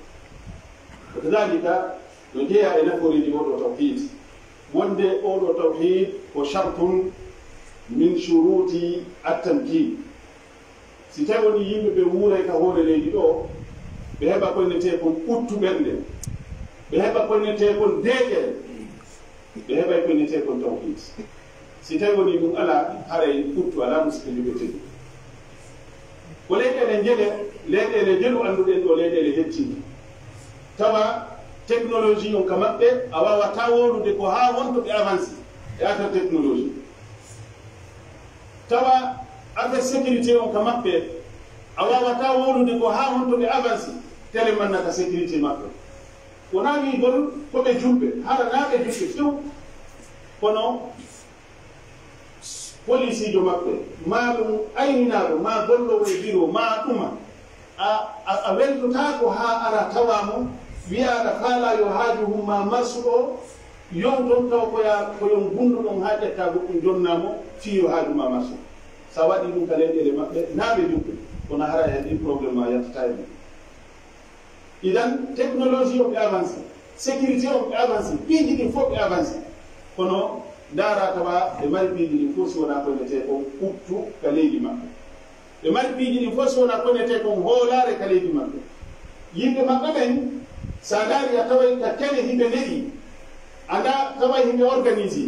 Wa kadhalika, no jeyaa e nafooreeji oo ɗoo tawhiid, wonde oo ɗoo tawhiid ko shartun min shuruuti at-tamkiin. Si tawi woni yimɓe ɓe wuuray ka hoore leydi ɗoo, ɓe heɓa ko innetee kon ɓuttu ɓernde, ɓe heɓa ko innetee kon deeƴere, ɓe heɓay ko innetee kon tawhiid. Si tawi woni ɗum alaa, haray ɓuttu alaa, musidɓe julɓe tedduɓe. Ko leyɗeele njele, leyɗeele njelu annduɗen ɗoo, leyɗeele heccinde. Tawa technologie on ka maɓɓe, a waawataa wowlude ko haa wonto ɓe avanci e affaire technologie. Tawa affaire sécurité on ka maɓɓe, a waawataa wowlude ko haa honto ɓe avanci, tele manna ka sécurité maɓɓe. Wonaa wiigol ko ɓe julɓe, hara naa ɓe julɓe few. Kono polisiijo maɓɓe, maa ɗum ayninaaɗo, maa golloowo e biro, maa ɗuma, a, a, a weltotaako haa ara tawa mo, wiya aɗa faalaa yo haaju hum maa marsu ɗo, yowton taw ko ya, ko yon gunnu ɗon haa ƴetta goɗɗum jonna mo, fii yo haaju maa marsu. So a waɗii ɗum ka leyɗeele maɓɓe, naa ɓe julɓe, kono hara e ɗin problème maa yaltataa e ɗum. Idan, technologie o ɓe avancé, sécurité o ɓe avancé, piiji ɗin fof ɓe avancé. Kono ndaara tawa ɓe mari piiji ɗin fof si wonaa ko wi'etee kon ɓuttu ka leydi maɓɓe. Ɓe mari piiji ɗin fof si wonaa ko wi'etee kon hoolaare ka leydi maɓɓe. Yimɓe maɓɓe ɓen, sa ndaari a taway ka kene hiɓe neɗi, a nda taway hiɓe organisé,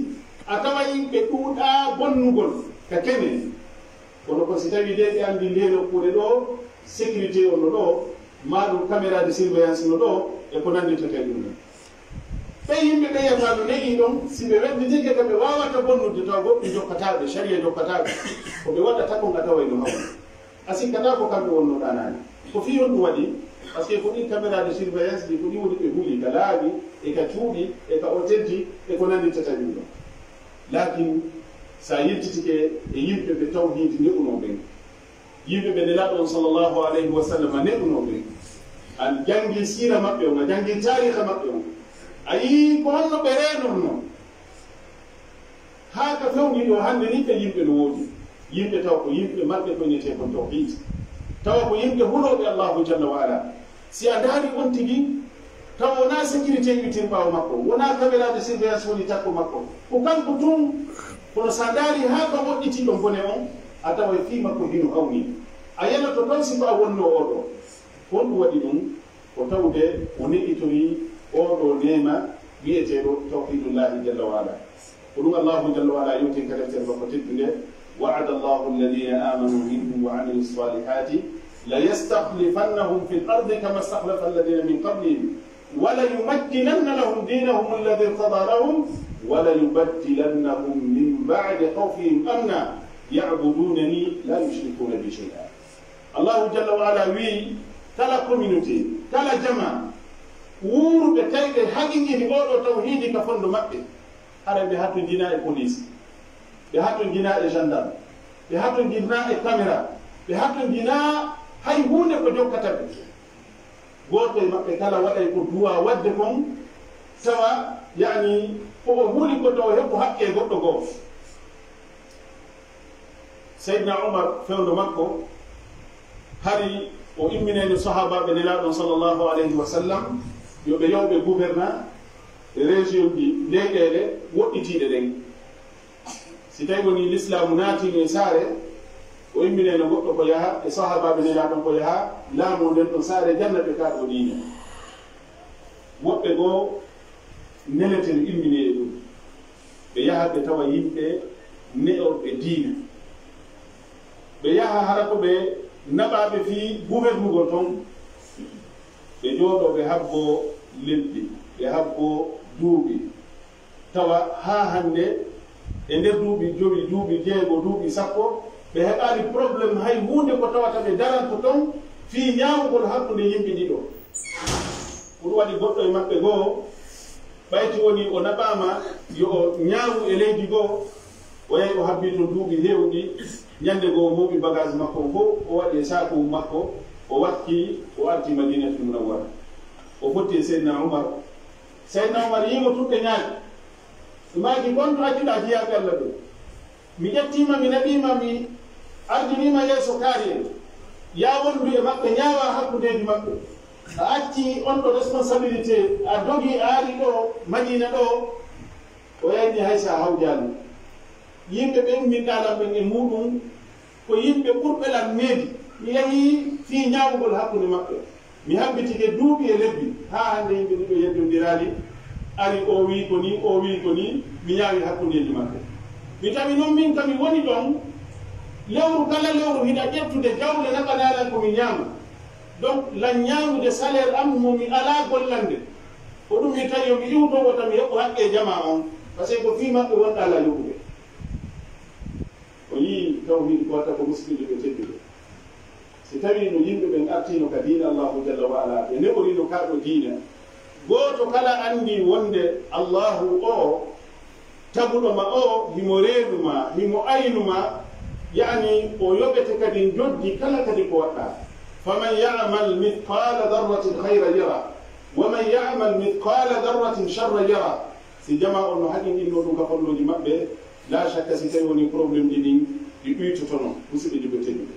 a taway ɓe ɗuuɗaa bonnugol ka kene. Kono ko si tawii de ɓe anndi ndee nokkuure ɗo, sécurité on no ɗo, maa ɗum caméra de surveillance no ɗo, e ko nannditata e ɗum ɗon. Ɓe yimɓe ɓe yiyata no neɗi ɗon, si ɓe wedditike ka ɓe waawata bonnude taw goɗɗum jokkataa ɓe, sariya jokkataa ɓe. Ko ɓe waɗata kon a taway no hawri. A sikkataa ko kamɓe wonno ɗanaani. Ko fii honɗum waɗi? Parce que ko ɗin caméra de surveillance ɗi, ko ɗi woni ɓe huli ka laabi, e ka cuuɗi, e ka hôtel ji, e ko nannditata ɗum ɗon. Laakin, sa yettitike e yimɓe ɓe tawhiidi ne'unoo ɓen, yimɓe ɓe Nelaaɗo on sallallahu alayhi wa sallam ne'unoo ɓen, an janngi siira maɓɓe on, a janngi taariha maɓɓe on, a yii ko honno ɓe reenorno. Haa ka fewndi ɗo hannde ni ɓe yimɓe no woodi. Yimɓe taw ko yimɓe maɓɓe ko wi'etee kon tawhiid. Tawa ko yimɓe hulooɓe Allaahu jalla wa ala. Si a ndaari on tigi, taw wonaa sécurité iwitir ɓaawo makko, wonaa caméra de surveillance woni takko makko. Ko kanko tun, kono sa ndaari haa ka woɗɗiti ɗon bone on, a taway fii makko hino hawni. A yanoto taw si ko a wonnoo oo ɗoo. Honɗum waɗi ɗum? Ko tawde o neɗɗitorii oo ɗoo neema wi'eteeɗo tawhiidullaahi jalla wa ala. Ko ɗum Allaahu jalla wa ala yewti ka deftere makko teddunde, وعد الله الذين آمنوا منكم وعملوا الصالحات ليستخلفنهم في الأرض كما استخلف الذين من قبلهم وليمكنن لهم دينهم الذي ارتضى لهم وليبدلنهم من بعد خوفهم أمنا يعبدونني لا يشركون بي شيئا. Allaahu jalla wa ala wi'i, kala communauté, kala jamaa, wuuruɓe tawi ɓe haqiqiini oo ɗoo tawhiidi ka fondo maɓɓe, haray ɓe hatonjinaa e police, ɓe hatonjinaa e gendarme, ɓe hatonjinaa e caméra, ɓe hatonjinaa hay huunde ko jokkata ɓe. Gooto e maɓɓe kala waɗay ko duwaa waɗde kon, tawa, yani, ko o huli ko tawa heɓu haqqee goɗɗo goo. Seydina Umar, fewndo makko, hari o imminayno sahaabaaɓe Nelaaɗo on sallallahu alayhi wa sallam, yo ɓe yaw ɓe gouverneur e région ji, leyɗeele woɗɗitiiɗe ɗen. Si tawi woni Lislaamu naatiino e saare, o imminayno goɗɗo ko yaha, e sahaabaaɓe Nelaaɗo on ko yaha, laamoo nden ɗon saare, janna ɓe kaa ɗoo diine. Woɓɓe goo nelete no imminee e ɗum. Ɓe yaha ɓe tawa yimɓe ne'orɓe diina. Ɓe yaha hara ko ɓe naɓaaɓe fii gouvernugol ton. Ɓe jooɗoo ɓe habboo lebbi, ɓe habboo duuɓi. Tawa haa hannde, e nder duuɓi jowi, duuɓi jeego, duuɓi sappo, ɓe heɓaali problème hay huunde ko tawata ɓe daranto ton fii ñaawugol hakkunde yimɓe ɗiɗo. Ko ɗum waɗi goɗɗo e maɓɓe goo, ɓayti woni o naɓaama yo o ñaawu e leydi goo, o yahi o habbii ton duuɓi heewɗi. Ñannde goo o mooɓi bagage makko on fof, o waɗi e saaku makko, o wakki, o arti Madinatul Munawwara. O fotti e Seydina Umar. Seydina Umar yii mo tuɗɗe ñaaki. Ɓe maaki, "Ko honto accuɗaa jiyaaɓe Alla ɓe? Mi ƴettii ma, mi naɓii ma, mi ardinii ma yeeso kaari en. Yaa wondu e maɓɓe, ñaawaa hakkundeeji maɓɓe. A accii on ɗo responsabilité, a dogii, a ari ɗo Madiina ɗo." O yayni hay so a hawjaani. Yimɓe ɓe umminɗaa lan ɓen e muuɗum, ko yimɓe ɓurɓe lan needi. Mi yahii fii ñaawugol hakkunde maɓɓe. Mi habbitike duuɓi e lebbi, haa hannde yimɓe ɗiɗo yeddondiraali, ari oo wii ko nii, oo wii ko nii, mi ñaawi hakkundeeji maɓɓe. Mi tawi non min ka mi woni ɗon, lewru kala lewru hiɗa ƴettude jawle naɓanaa lan ko mi ñaama. Donc, lan ñaamude salaire am mo mi alaa gollande. Ko ɗum mi tawi yo mi iwto wota mi heɓu haqqee jamaa on, parce que ko fii maɓɓe wonɗaa lan yoɓude. O yii tawhiid ko watta ko musidɓe ɓe tedduɓe. Si tawii no yimɓe ɓen artiino ka diina Allaahu jalla wa ala, ɓe neɓoriino kaa ɗoo diina, Gooto kala anndi wonde Allaahu o taguɗo ma o, himo reenu ma, himo aynu ma, yaani o yoɓete kadi njoddi kala kadi ko waɗɗaa. Faman ya'mal mithqala dharratin khayran yara, wa man ya'mal mithqala dharratin sharran yara. Si jamaa on no haqqinɗinno ɗum ka fonnooji maɓɓe, laa shakka si tawi woni problème ji ɗin ɗi ɗuytotono, musiɓɓe juɓɓe tedduɓe.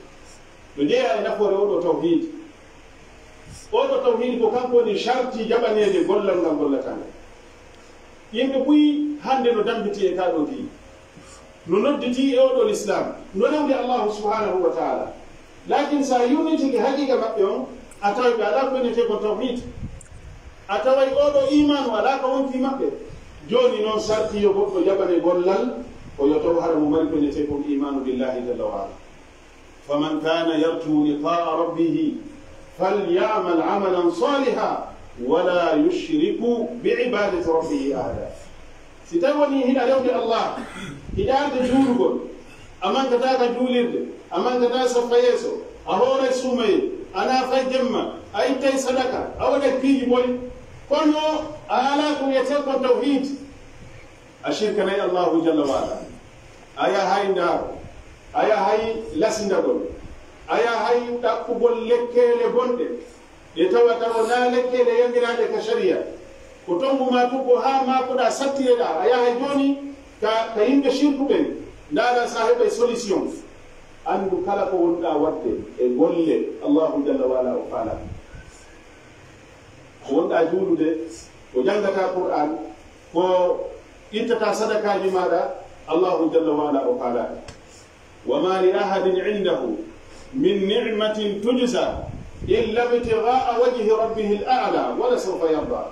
No jeyaa e nafoore oo ɗoo tawhiid. Oo ɗoo tawhiid ko kanko woni sharti jaɓaneede gollal ngal gollataa ngal. Yimɓe buy hannde no dambitii e kaa ɗoo diina. No nodditii e oo ɗoo lislaam. No rewde Allaahu subhaanahu wa taala. Laakin so a yurnitike haqiiqa maɓɓe on, a taway ɓe alaa ko wiyetee kon tawhiid. A taway oo ɗoo iimaanu alaa ko wonti maɓɓe. Jooni non sarti yo goɗɗo jaɓane gollal, ko yo taw hara mo mari ko wiyetee kon iimaanu billaahi jalla wa ala. فمن كان يرجو لقاء ربه فليعمل عملا صالحا ولا يشرك بعبادة ربه أحدا. Si tawi woni hiɗa rewde Allah, hiɗa arde juulugol, a mankataa ka juulirde, a mankataa saffa yeeso, a hooray suumayee, a naafay jemma, a ittay sadaka, a waɗay piiji moy, kono a alaa ko wiyetee kon tawhiid. A shirkanay Allahu jalla wa ala. A yahay ndaaro. A yahay lasindagol. A yahay ɗaɓɓugol lekkeele bonɗe. Ɗe tawata wonaa lekkeele yamiraaɗe ka sharia. Ko tonngu maa tun ko haa maakoɗaa sattireɗaa. A yahay jooni ka, ka yimɓe shirku ɓen. Ndaara si a heɓay solution. Anndu kala ko wonɗaa waɗde e golle Allahu jalla wa ala o faalaa. Ko wonɗaa juulude, ko janngataa Qur'aan, ko ittataa sadakaaji maaɗa, Allahu jalla wa ala o faalaaka. وما لأحد عنده من نعمة تجزى إلا ابتغاء وجه ربه الأعلى ولسوف يرضى.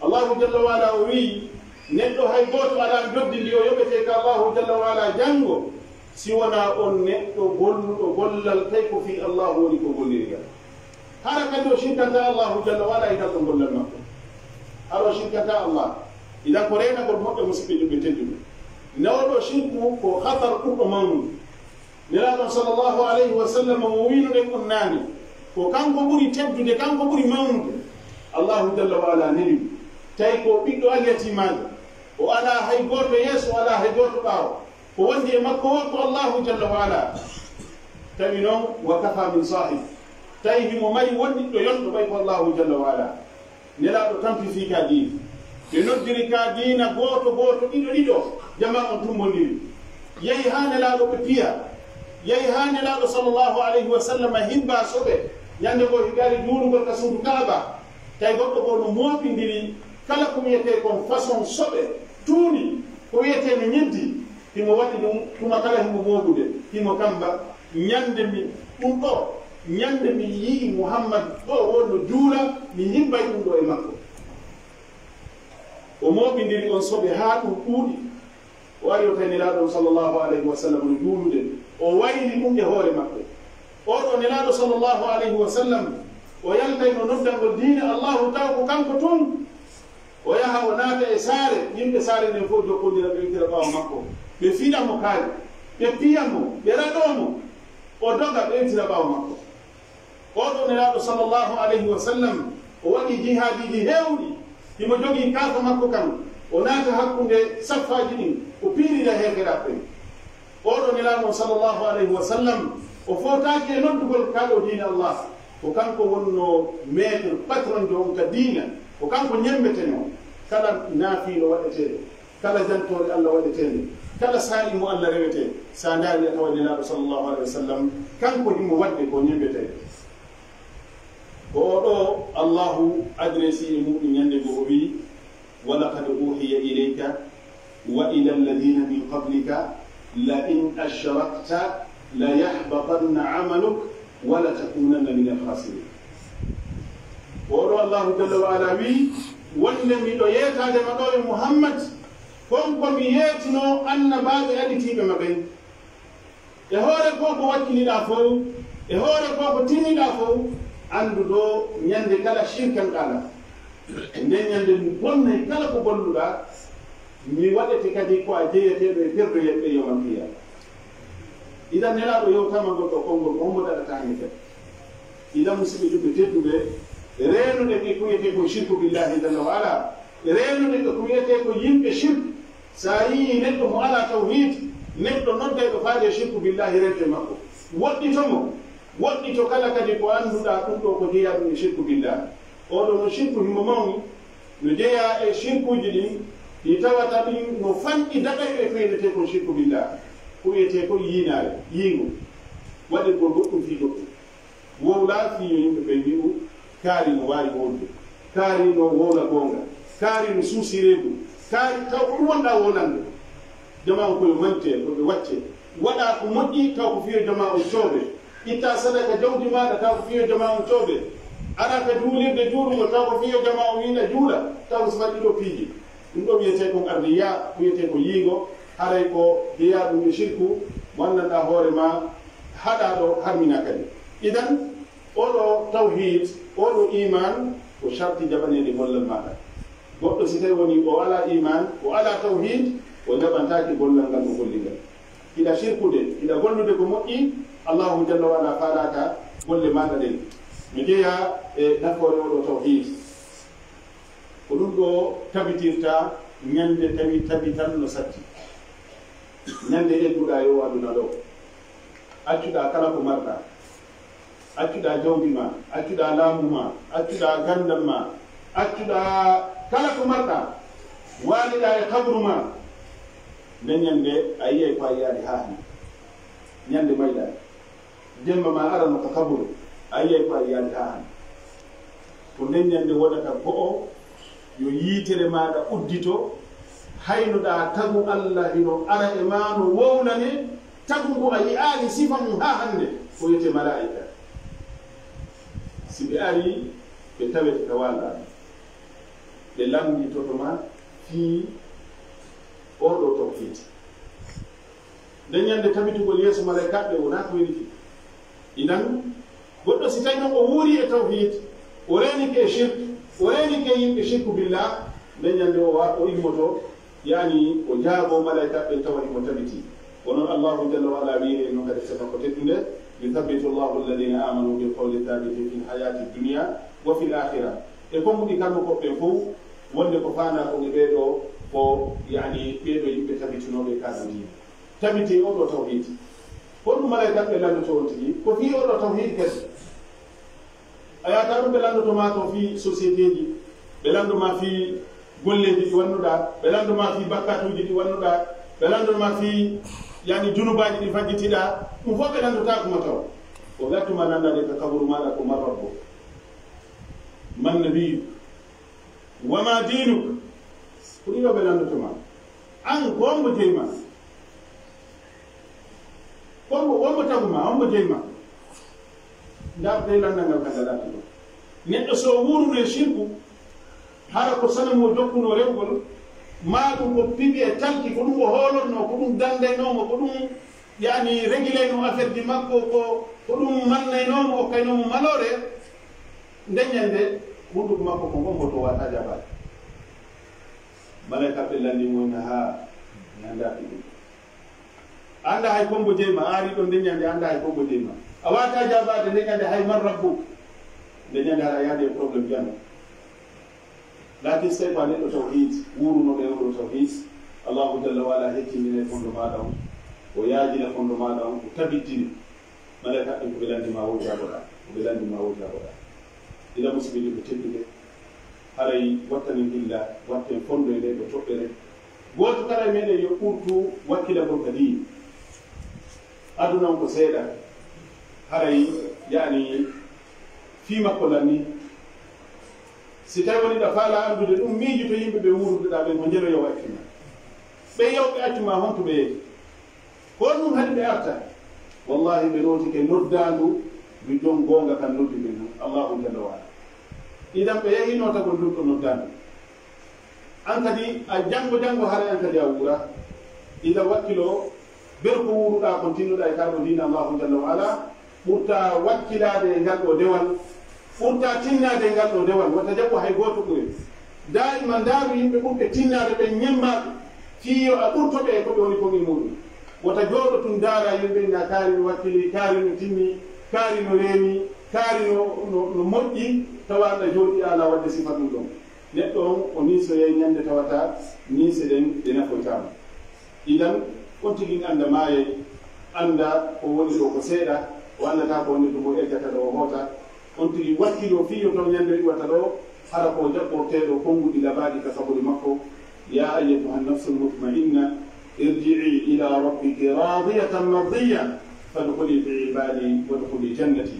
Allahu jalla wa ala o wi'i, neɗɗo hay gooto alaa njoddi ndi o yoɓetee ka Allahu jalla wa ala janngo, si wonaa on neɗɗo golluɗo gollal tawi ko fii Allahu woni ko golliri ngal. Hara kadi o shirkantaa Allahu jalla wa ala e ngal ɗon gollal makko. Hara o shirkantaa Allah. Idan ko reenagol moƴƴo musiɓɓe juɓɓe tedduɓe. Nawɗo shirku ko hatar ɓurɗo mawnude. Nelaaɗo sallallahu alayhi wa sallam mo wiino ɗen on naani, ko kanko ɓuri teddude, kanko ɓuri mawnude. Allahu jalla wa ala neli mo. Tawi ko ɓiɗɗo alyatimaajo. O alaa hay gooto yeeso, o alaa hay gooto ɓaawo. Ko wondi e makko woo ko Allahu jalla wa ala. Tawi noon, wa kafa min sahib. Tawi himo mari wondiɗɗo yonɗo ɓay ko Allahu jalla wa ala. Nelaaɗo tampi fii ka diina. Ɓe noddiri ka diina gooto gooto, ɗiɗo ɗiɗo, jamaa on tumbondiri. Yehi haa Nelaaɗo ɓe piya. Yehi haa Nelaaɗo sallallahu alayhi wa sallam himba soɓe. Ñande goo hiɓe ari juulugol ka suudu Kaaba. Tawi goɗɗo goo no mooɓindiri kala ko wiyetee kon façon soɓe tuuni, ko wiyetee no ñiddi. Himo waɗi ɗum tuma kala himo mooɓude, himo kamba, ñande mi, ɗum ɗoo, ñande mi yi'i Muhammad ɗoo woo no juula, mi yimbay ɗum ɗoo e makko. O mooɓindiri on soɓe haa ɗum ɗuuɗi. O ari o tawi Nelaaɗo on sallallahu alayhi wa sallam no juulude, o wayli ɗum e hoore makko. Oo ɗoo Nelaaɗo sallallahu alayhi wa sallam, o yaltay no noddangol diina Allahu taw ko kanko tun. O yaha, o naata e saare, yimɓe saare nden fof jokkondira, ɓe ittira ɓaawo makko. Ɓe fiɗa mo kaari, ɓe piya mo, ɓe raɗoo mo, o doga, ɓe ittira ɓaawo makko. Oo ɗoo Nelaaɗo sallallahu alayhi wa sallam, o waɗi jihaadiiji heewɗi, himo jogii kaafa makko kan, o naata hakkunde saffaaji ɗin, o piirira heeferaaɓe ɓen. Oo ɗoo Nelaaɗo on sallallahu alayhi wa sallam, o footaaki e noddugol kaa ɗoo diina Allah. Ko kanko wonnoo maître, patron jo on ka diina. Ko kanko ñemmbetenoo. Kala naafiilo waɗeteeɗo, kala jantoore Allah waɗeteende, kala saa'i mo Allah rewetee, si a ndaari a taway Nelaaɗo sallallahu alayhi wa sallam, kanko himo waɗde ko ñemmbetee. Ko oo ɗoo Allahu adresi e muɗum ñande goo o wi'i, ولقد أوحي إليك وإلى الذين من قبلك لئن أشركت ليحبطن عملك ولتكونن من الخاسرين. Ko oo ɗoo Allahu jalla wa ala wi'i, wonde miɗo yeetaade ma ɗoo e Muhammad, kon ko mi yeetinoo annabaaɓe aditiiɓe ma ɓen. E hoore ko ko wakkiliɗaa fow, e hoore ko ko tinniɗaa fow, anndu ɗoo ñande kala shirkanɗaa lam. E nden ñande mi bonnay kala ko golluɗaa, mi waɗete kadi ko a jeyeteeɗo e perdoyee ɓe yawmal qiyaama. Idan Nelaaɗo yewtama ngol ɗoo konngol, ko hombo daɗata hannde kadi? Idan musiɓɓe juɓɓe tedduɓe, Reenuɗen e ko wiyetee ko shirku billahi jalla wa ala. Reenuɗen e ko wiyetee ko yimɓe shirk. So a yii neɗɗo mo alaa tawhid, neɗɗo noddeyɗo faade e shirku billahi, rento e makko. Woɗɗito mo. Woɗɗito kala kadi ko annduɗaa ɗum ɗo ko jeyaa ɗum e shirku billah. Oɗo no shirku himo mawni, no jeyaa e shirkuuji ɗin, ɗi tawata ɗin no fanɗi daɗayɓe ko wiyetee kon shirku billah. Ko wiyetee kon yiinaare, yiingo. Waɗirgol goɗɗum fii goɗɗum. Wowlaa fii yo yimɓe ɓen wi'u, kaari no waawi wowlude, kaari no wowla goonga, kaari no suusi reedu, kaari taw ko ɗum wonɗaa wowlande. Jamaa on ko yo mantee, ko ɓe waccee. Waɗaa ko moƴƴi, taw ko fii yo jamaa on coobe. Ittaa sadaka jawdi maaɗa, taw ko fii yo jamaa on coobe. Araa ka juulirde juulugol, taw ko fii yo jamaa on wiina juula, taw ko sifaa ɗiɗo piiji. Ɗum ɗo wiyetee kon arriya, wiyetee ko yiingo, haray ko jeyaa ɗum e shirku, mo anndanɗaa hoore maa, haɗaa ɗo harminaa kadi. Idan, oɗo tawhid, oɗo iman, ko sharti jaɓaneede gollal maaɗa. Goɗɗo si tawi woni o alaa iman, o alaa tawhid, o jaɓantaake gollal ngal o golli ngal. Hiɗa shirkude, hiɗa gollude ko moƴƴi, Allahu jalla wa ala faalaaka golle maaɗa ɗen. Mi jeyaa e nafoore oɗo tawhid. Ko ɗum ɗo tabitirta ñande tawi tabitan no satti. Ñande egguɗaa e oo aduna ɗo. Accuɗaa kala ko marɗaa. Accuɗaa jawdi maa, accuɗaa laamu maa, accuɗaa ganndal maa, accuɗaa kala ko marɗaa. Waaliɗaa e kaburu maa. Nden ñande a yi'ay ko a yi'aali haa hannde. Ñande mayɗaa. Jemma maa arano ka kaburu, a yi'ay ko a yi'aali haa hannde. Ko nden ñande wonata go'o, yo yiitere maaɗa uddito, haynuɗaa tagu Alla hino ara e maa no wowlane, tagu ngu a yi'aali sifa mum haa hannde, ko wiyetee malaa'ika. Si ɓe arii, ɓe tawete ka waalɗaa, ɓe lamnditoto ma fii oo ɗoo tawhiid. Nden ñande tabitugol yeeso malaykaaɓe wonaa ko weli fii. Idan, goɗɗo si tawi noon o wuuri e tawhiid, o reenike e shirk, o reenike e yimɓe shirku billah, nden ñande o wa-, o immoto, yaani o jaaboo malaykaaɓe tawa himo tabitii. Ko noon Allahu jalla wa ala wiiri en noon ka defte makko teddunde, "Yuthabbitu Allahu alladhina amanu bil qawli thabiti fil hayati dunya wa fil akhirah." E konnguɗi kalmo koɓɓe fof, wonde ko faandaa ko e ɓee ɗoo, ko yaani ɓee ɗoo yimɓe tabitinooɓe ka diina. Tabiti e oo ɗoo tawhiid. Honɗum malaykaaɓe ɓe lanndotoo on tigi? Ko fii oo ɗoo tawhiid kadi. A yaata ɗum ɓe lanndoto maa ko fii sociétéeji, ɓe lanndo maa fii golleeji ɗi wannuɗaa, ɓe lanndo maa fii bakkaatuuji ɗi wannuɗaa, ɓe lanndo maa fii, yaani, junubaaji ɗi fajjitiɗaa, ɗum fof ɓe lanndotaako ma taw. Ko gattu ma nanndaade ka kaburu maaɗa ko man rabbuka, man nabiyyuka, wa ma diinuka. Ko ɗiɗo ɓe lanndoto ma. An, ko hombo jeyi ma? Ko hombo, hombo tagu ma, hombo jeyi ma? Ndaa ko tawi lanndal ngal ka ngal arti ɗon. Neɗɗo so wuuruno e shirku, hara ko sanamu o jokkuno rewgol, maa ɗum ko piɓi e talki, ko ɗum o hoolotno, ko ɗum danndaynoo mo, ko ɗum, yaani, regilaynoo affaire ji makko, ko, ko ɗum mannaynoo mo, okkaynoo mo maloore, nden ñande, hunnduko makko ko ngomboto wata jabaade. Malaykaaɓe lanndii mo, ina haa, mi anndaa ɗum. A anndaa hay ko hombo jeyi ma, a arii ɗon nden ñande, a anndaa hay ko hombo jeyi ma. A waawataa jaabaade nden ñande hay man rabbuk. Nden ñande hara a yaadi e problème jano. Laakin so tawi ko a neɗɗo tawhiid, wuurunooɗo e oo ɗoo tawhiid, Allahu jalla wa ala hettinina e fondo maaɗa on, o yaajina fondo maaɗa on, o tabittina. Malaykaaɓe ko ɓe lanndi ma woo jaaboɗaa, ko ɓe lanndi ma woo jaaboɗaa. Ila musibiiɓe ɓe tedduɓe, haray wattanen hilla, watten fondo e ndee ɗoo toɓɓere. Gooto kala e meɗen yo ɓurtu wakkilagol ka diina. Aduna on ko seeɗa, haray yaani fii makko lanni. Si tawi woni ɗa faalaa anndude ɗum, miijo to yimɓe ɓe wuurude ɗaa ɓen, ko njelo yo wakkil ma. Ɓe yewɓe accu ma, honto ɓe yehi? Ko honɗum haɗi ɓe arta? Wallahi, ɓe lootike noddaandu ndu jon goonga kan noddi ɓe ndun, Allahu jalla wa ala. Idan ɓe yahi nootagol ndun ɗoo noddaandu. An kadi, a janngo janngo haray an kadi a wuura. Idan wakkiloo, ber ko wuuruɗaa kon tinnuɗaa e kaa ɗoo diina Allahu jalla wa ala, ɓurtaa wakkilaade e ngal ɗoo dewal, ɓurtaa tinnaade e ngal ɗoo dewal, wota jaɓu hay gooto ɓure. Daa'iman ndaaru yimɓe ɓurɓe tinnaade ɓen ñemmaaɓe, fii yo a ɓurto ɓe e ko ɓe woni kon e muuɗum. Wota jooɗo tun ndaara yimɓe ina kaari no wakkili, kaari no tinni, kaari no reeni, Kaari no, no, no moƴƴi, tawa aɗa jooɗi, a alaa waɗde sifa ɗum ɗon. Neɗɗo on, o niisoyay ñande tawata niise ɗen ɗe nafoytaama. Idan, on tigi annda maayay, annda ko woni ɗo ko seeɗa, o anndataa ko woni ɗo ko eggata ɗo o hoota. On tigi wakkiloo fii yo taw ñande iwata ɗo, hara ko jaɓɓorteeɗo konnguɗi labaaɗi ka kaburi makko. يا أيتها النفس المطمئنة ارجعي إلى ربك راضية مرضية فادخلي في عبادي وادخلي جنتي.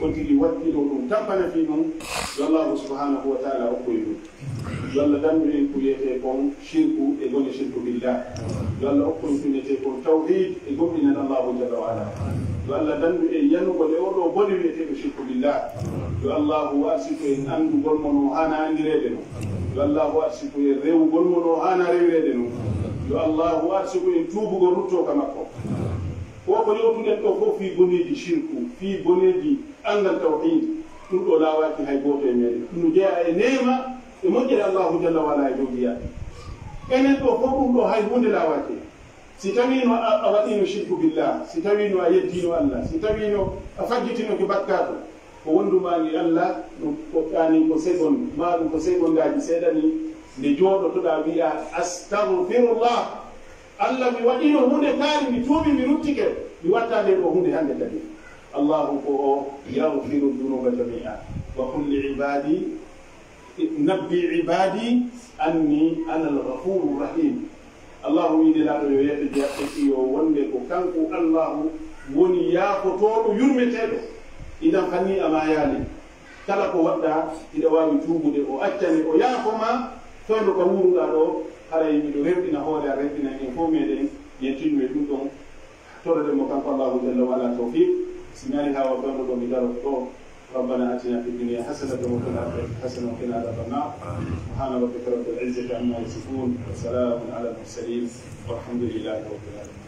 On tigi wakkiloo ɗum, tampana fii ɗum, yo Allahu subhanahu wa ta'ala okkoy ɗum. Yo Allah dandu en ko wiyetee kon shirku e gone shirku billah. Yo Allah okkoy ko wiyetee kon tawhid e gomɗinal Allahu jalla wa ala. Yo Allah dandu en yanugol e oo ɗoo bone wiyeteeɗo shirku billah. Yo Allahu arsiku en anndugol mo no haana anndireede non. Yo Allahu arsiku en rewugol mo no haana rewireede non. Yo Allahu arsiku en tuubugol ruttoo ka makko. Ko ko yewtuɗen ɗoo fof fii boneeji shirku, fii boneeji anngal tawhid, ɗum ɗoo laawaaki hay gooto e meeɗen. Ɗum no jeyaa e neema e moƴƴere Allahu jalla wa ala e dow jiyaaɓe. Enen ɗoo fof ɗum ɗoo hay huunde laawaaki. Si tawiino a, a waɗiino shirku billah, si tawiino a yeddiino Allah, si tawiino a fajjitino ki bakkaatu, ko wondumaani Allah, no ko ɗaani ko segon, maa ɗum ko segondaaji seeɗa ni, nde jooɗotoɗaa wi'aa, "Astaghfirullah. Allah, mi waɗiino huunde kaari, mi tuubi, mi ruttike, mi watta nde ɗoo huunde hannde kadi." Allahu ko o, "Yaghfiru dhunuba jami'a. Wa qul li ibadi, nabbi ibadi anni ana al-ghafuru rahim." Allahu wi'i Nelaaɗo yo yeeɓe jaɓɓe iyo wonde ko kanko Allahu woni yaafotooɗo yurmeteeɗo. Idan fanni a maayaali. Kala ko waɗɗaa, hiɗa waawi tuubude, o accane, o yaafo ma, fewndo ka wuuruɗaa ɗoo, haray miɗo rewɗina hoore, a rewɗinan en fof meɗen, yen tinno e ɗum ɗon, toroɗen mo kanko Allahu jalla wa ala tawfiq. Si mi ari haa o fewndo ɗo mi daroto ɗo, ربنا آتنا في الدنيا حسنة وفي الآخرة حسنة وقنا عذاب النار. سبحان ربك رب العزة عما يصفون، وسلام على المرسلين، والحمد لله رب العالمين.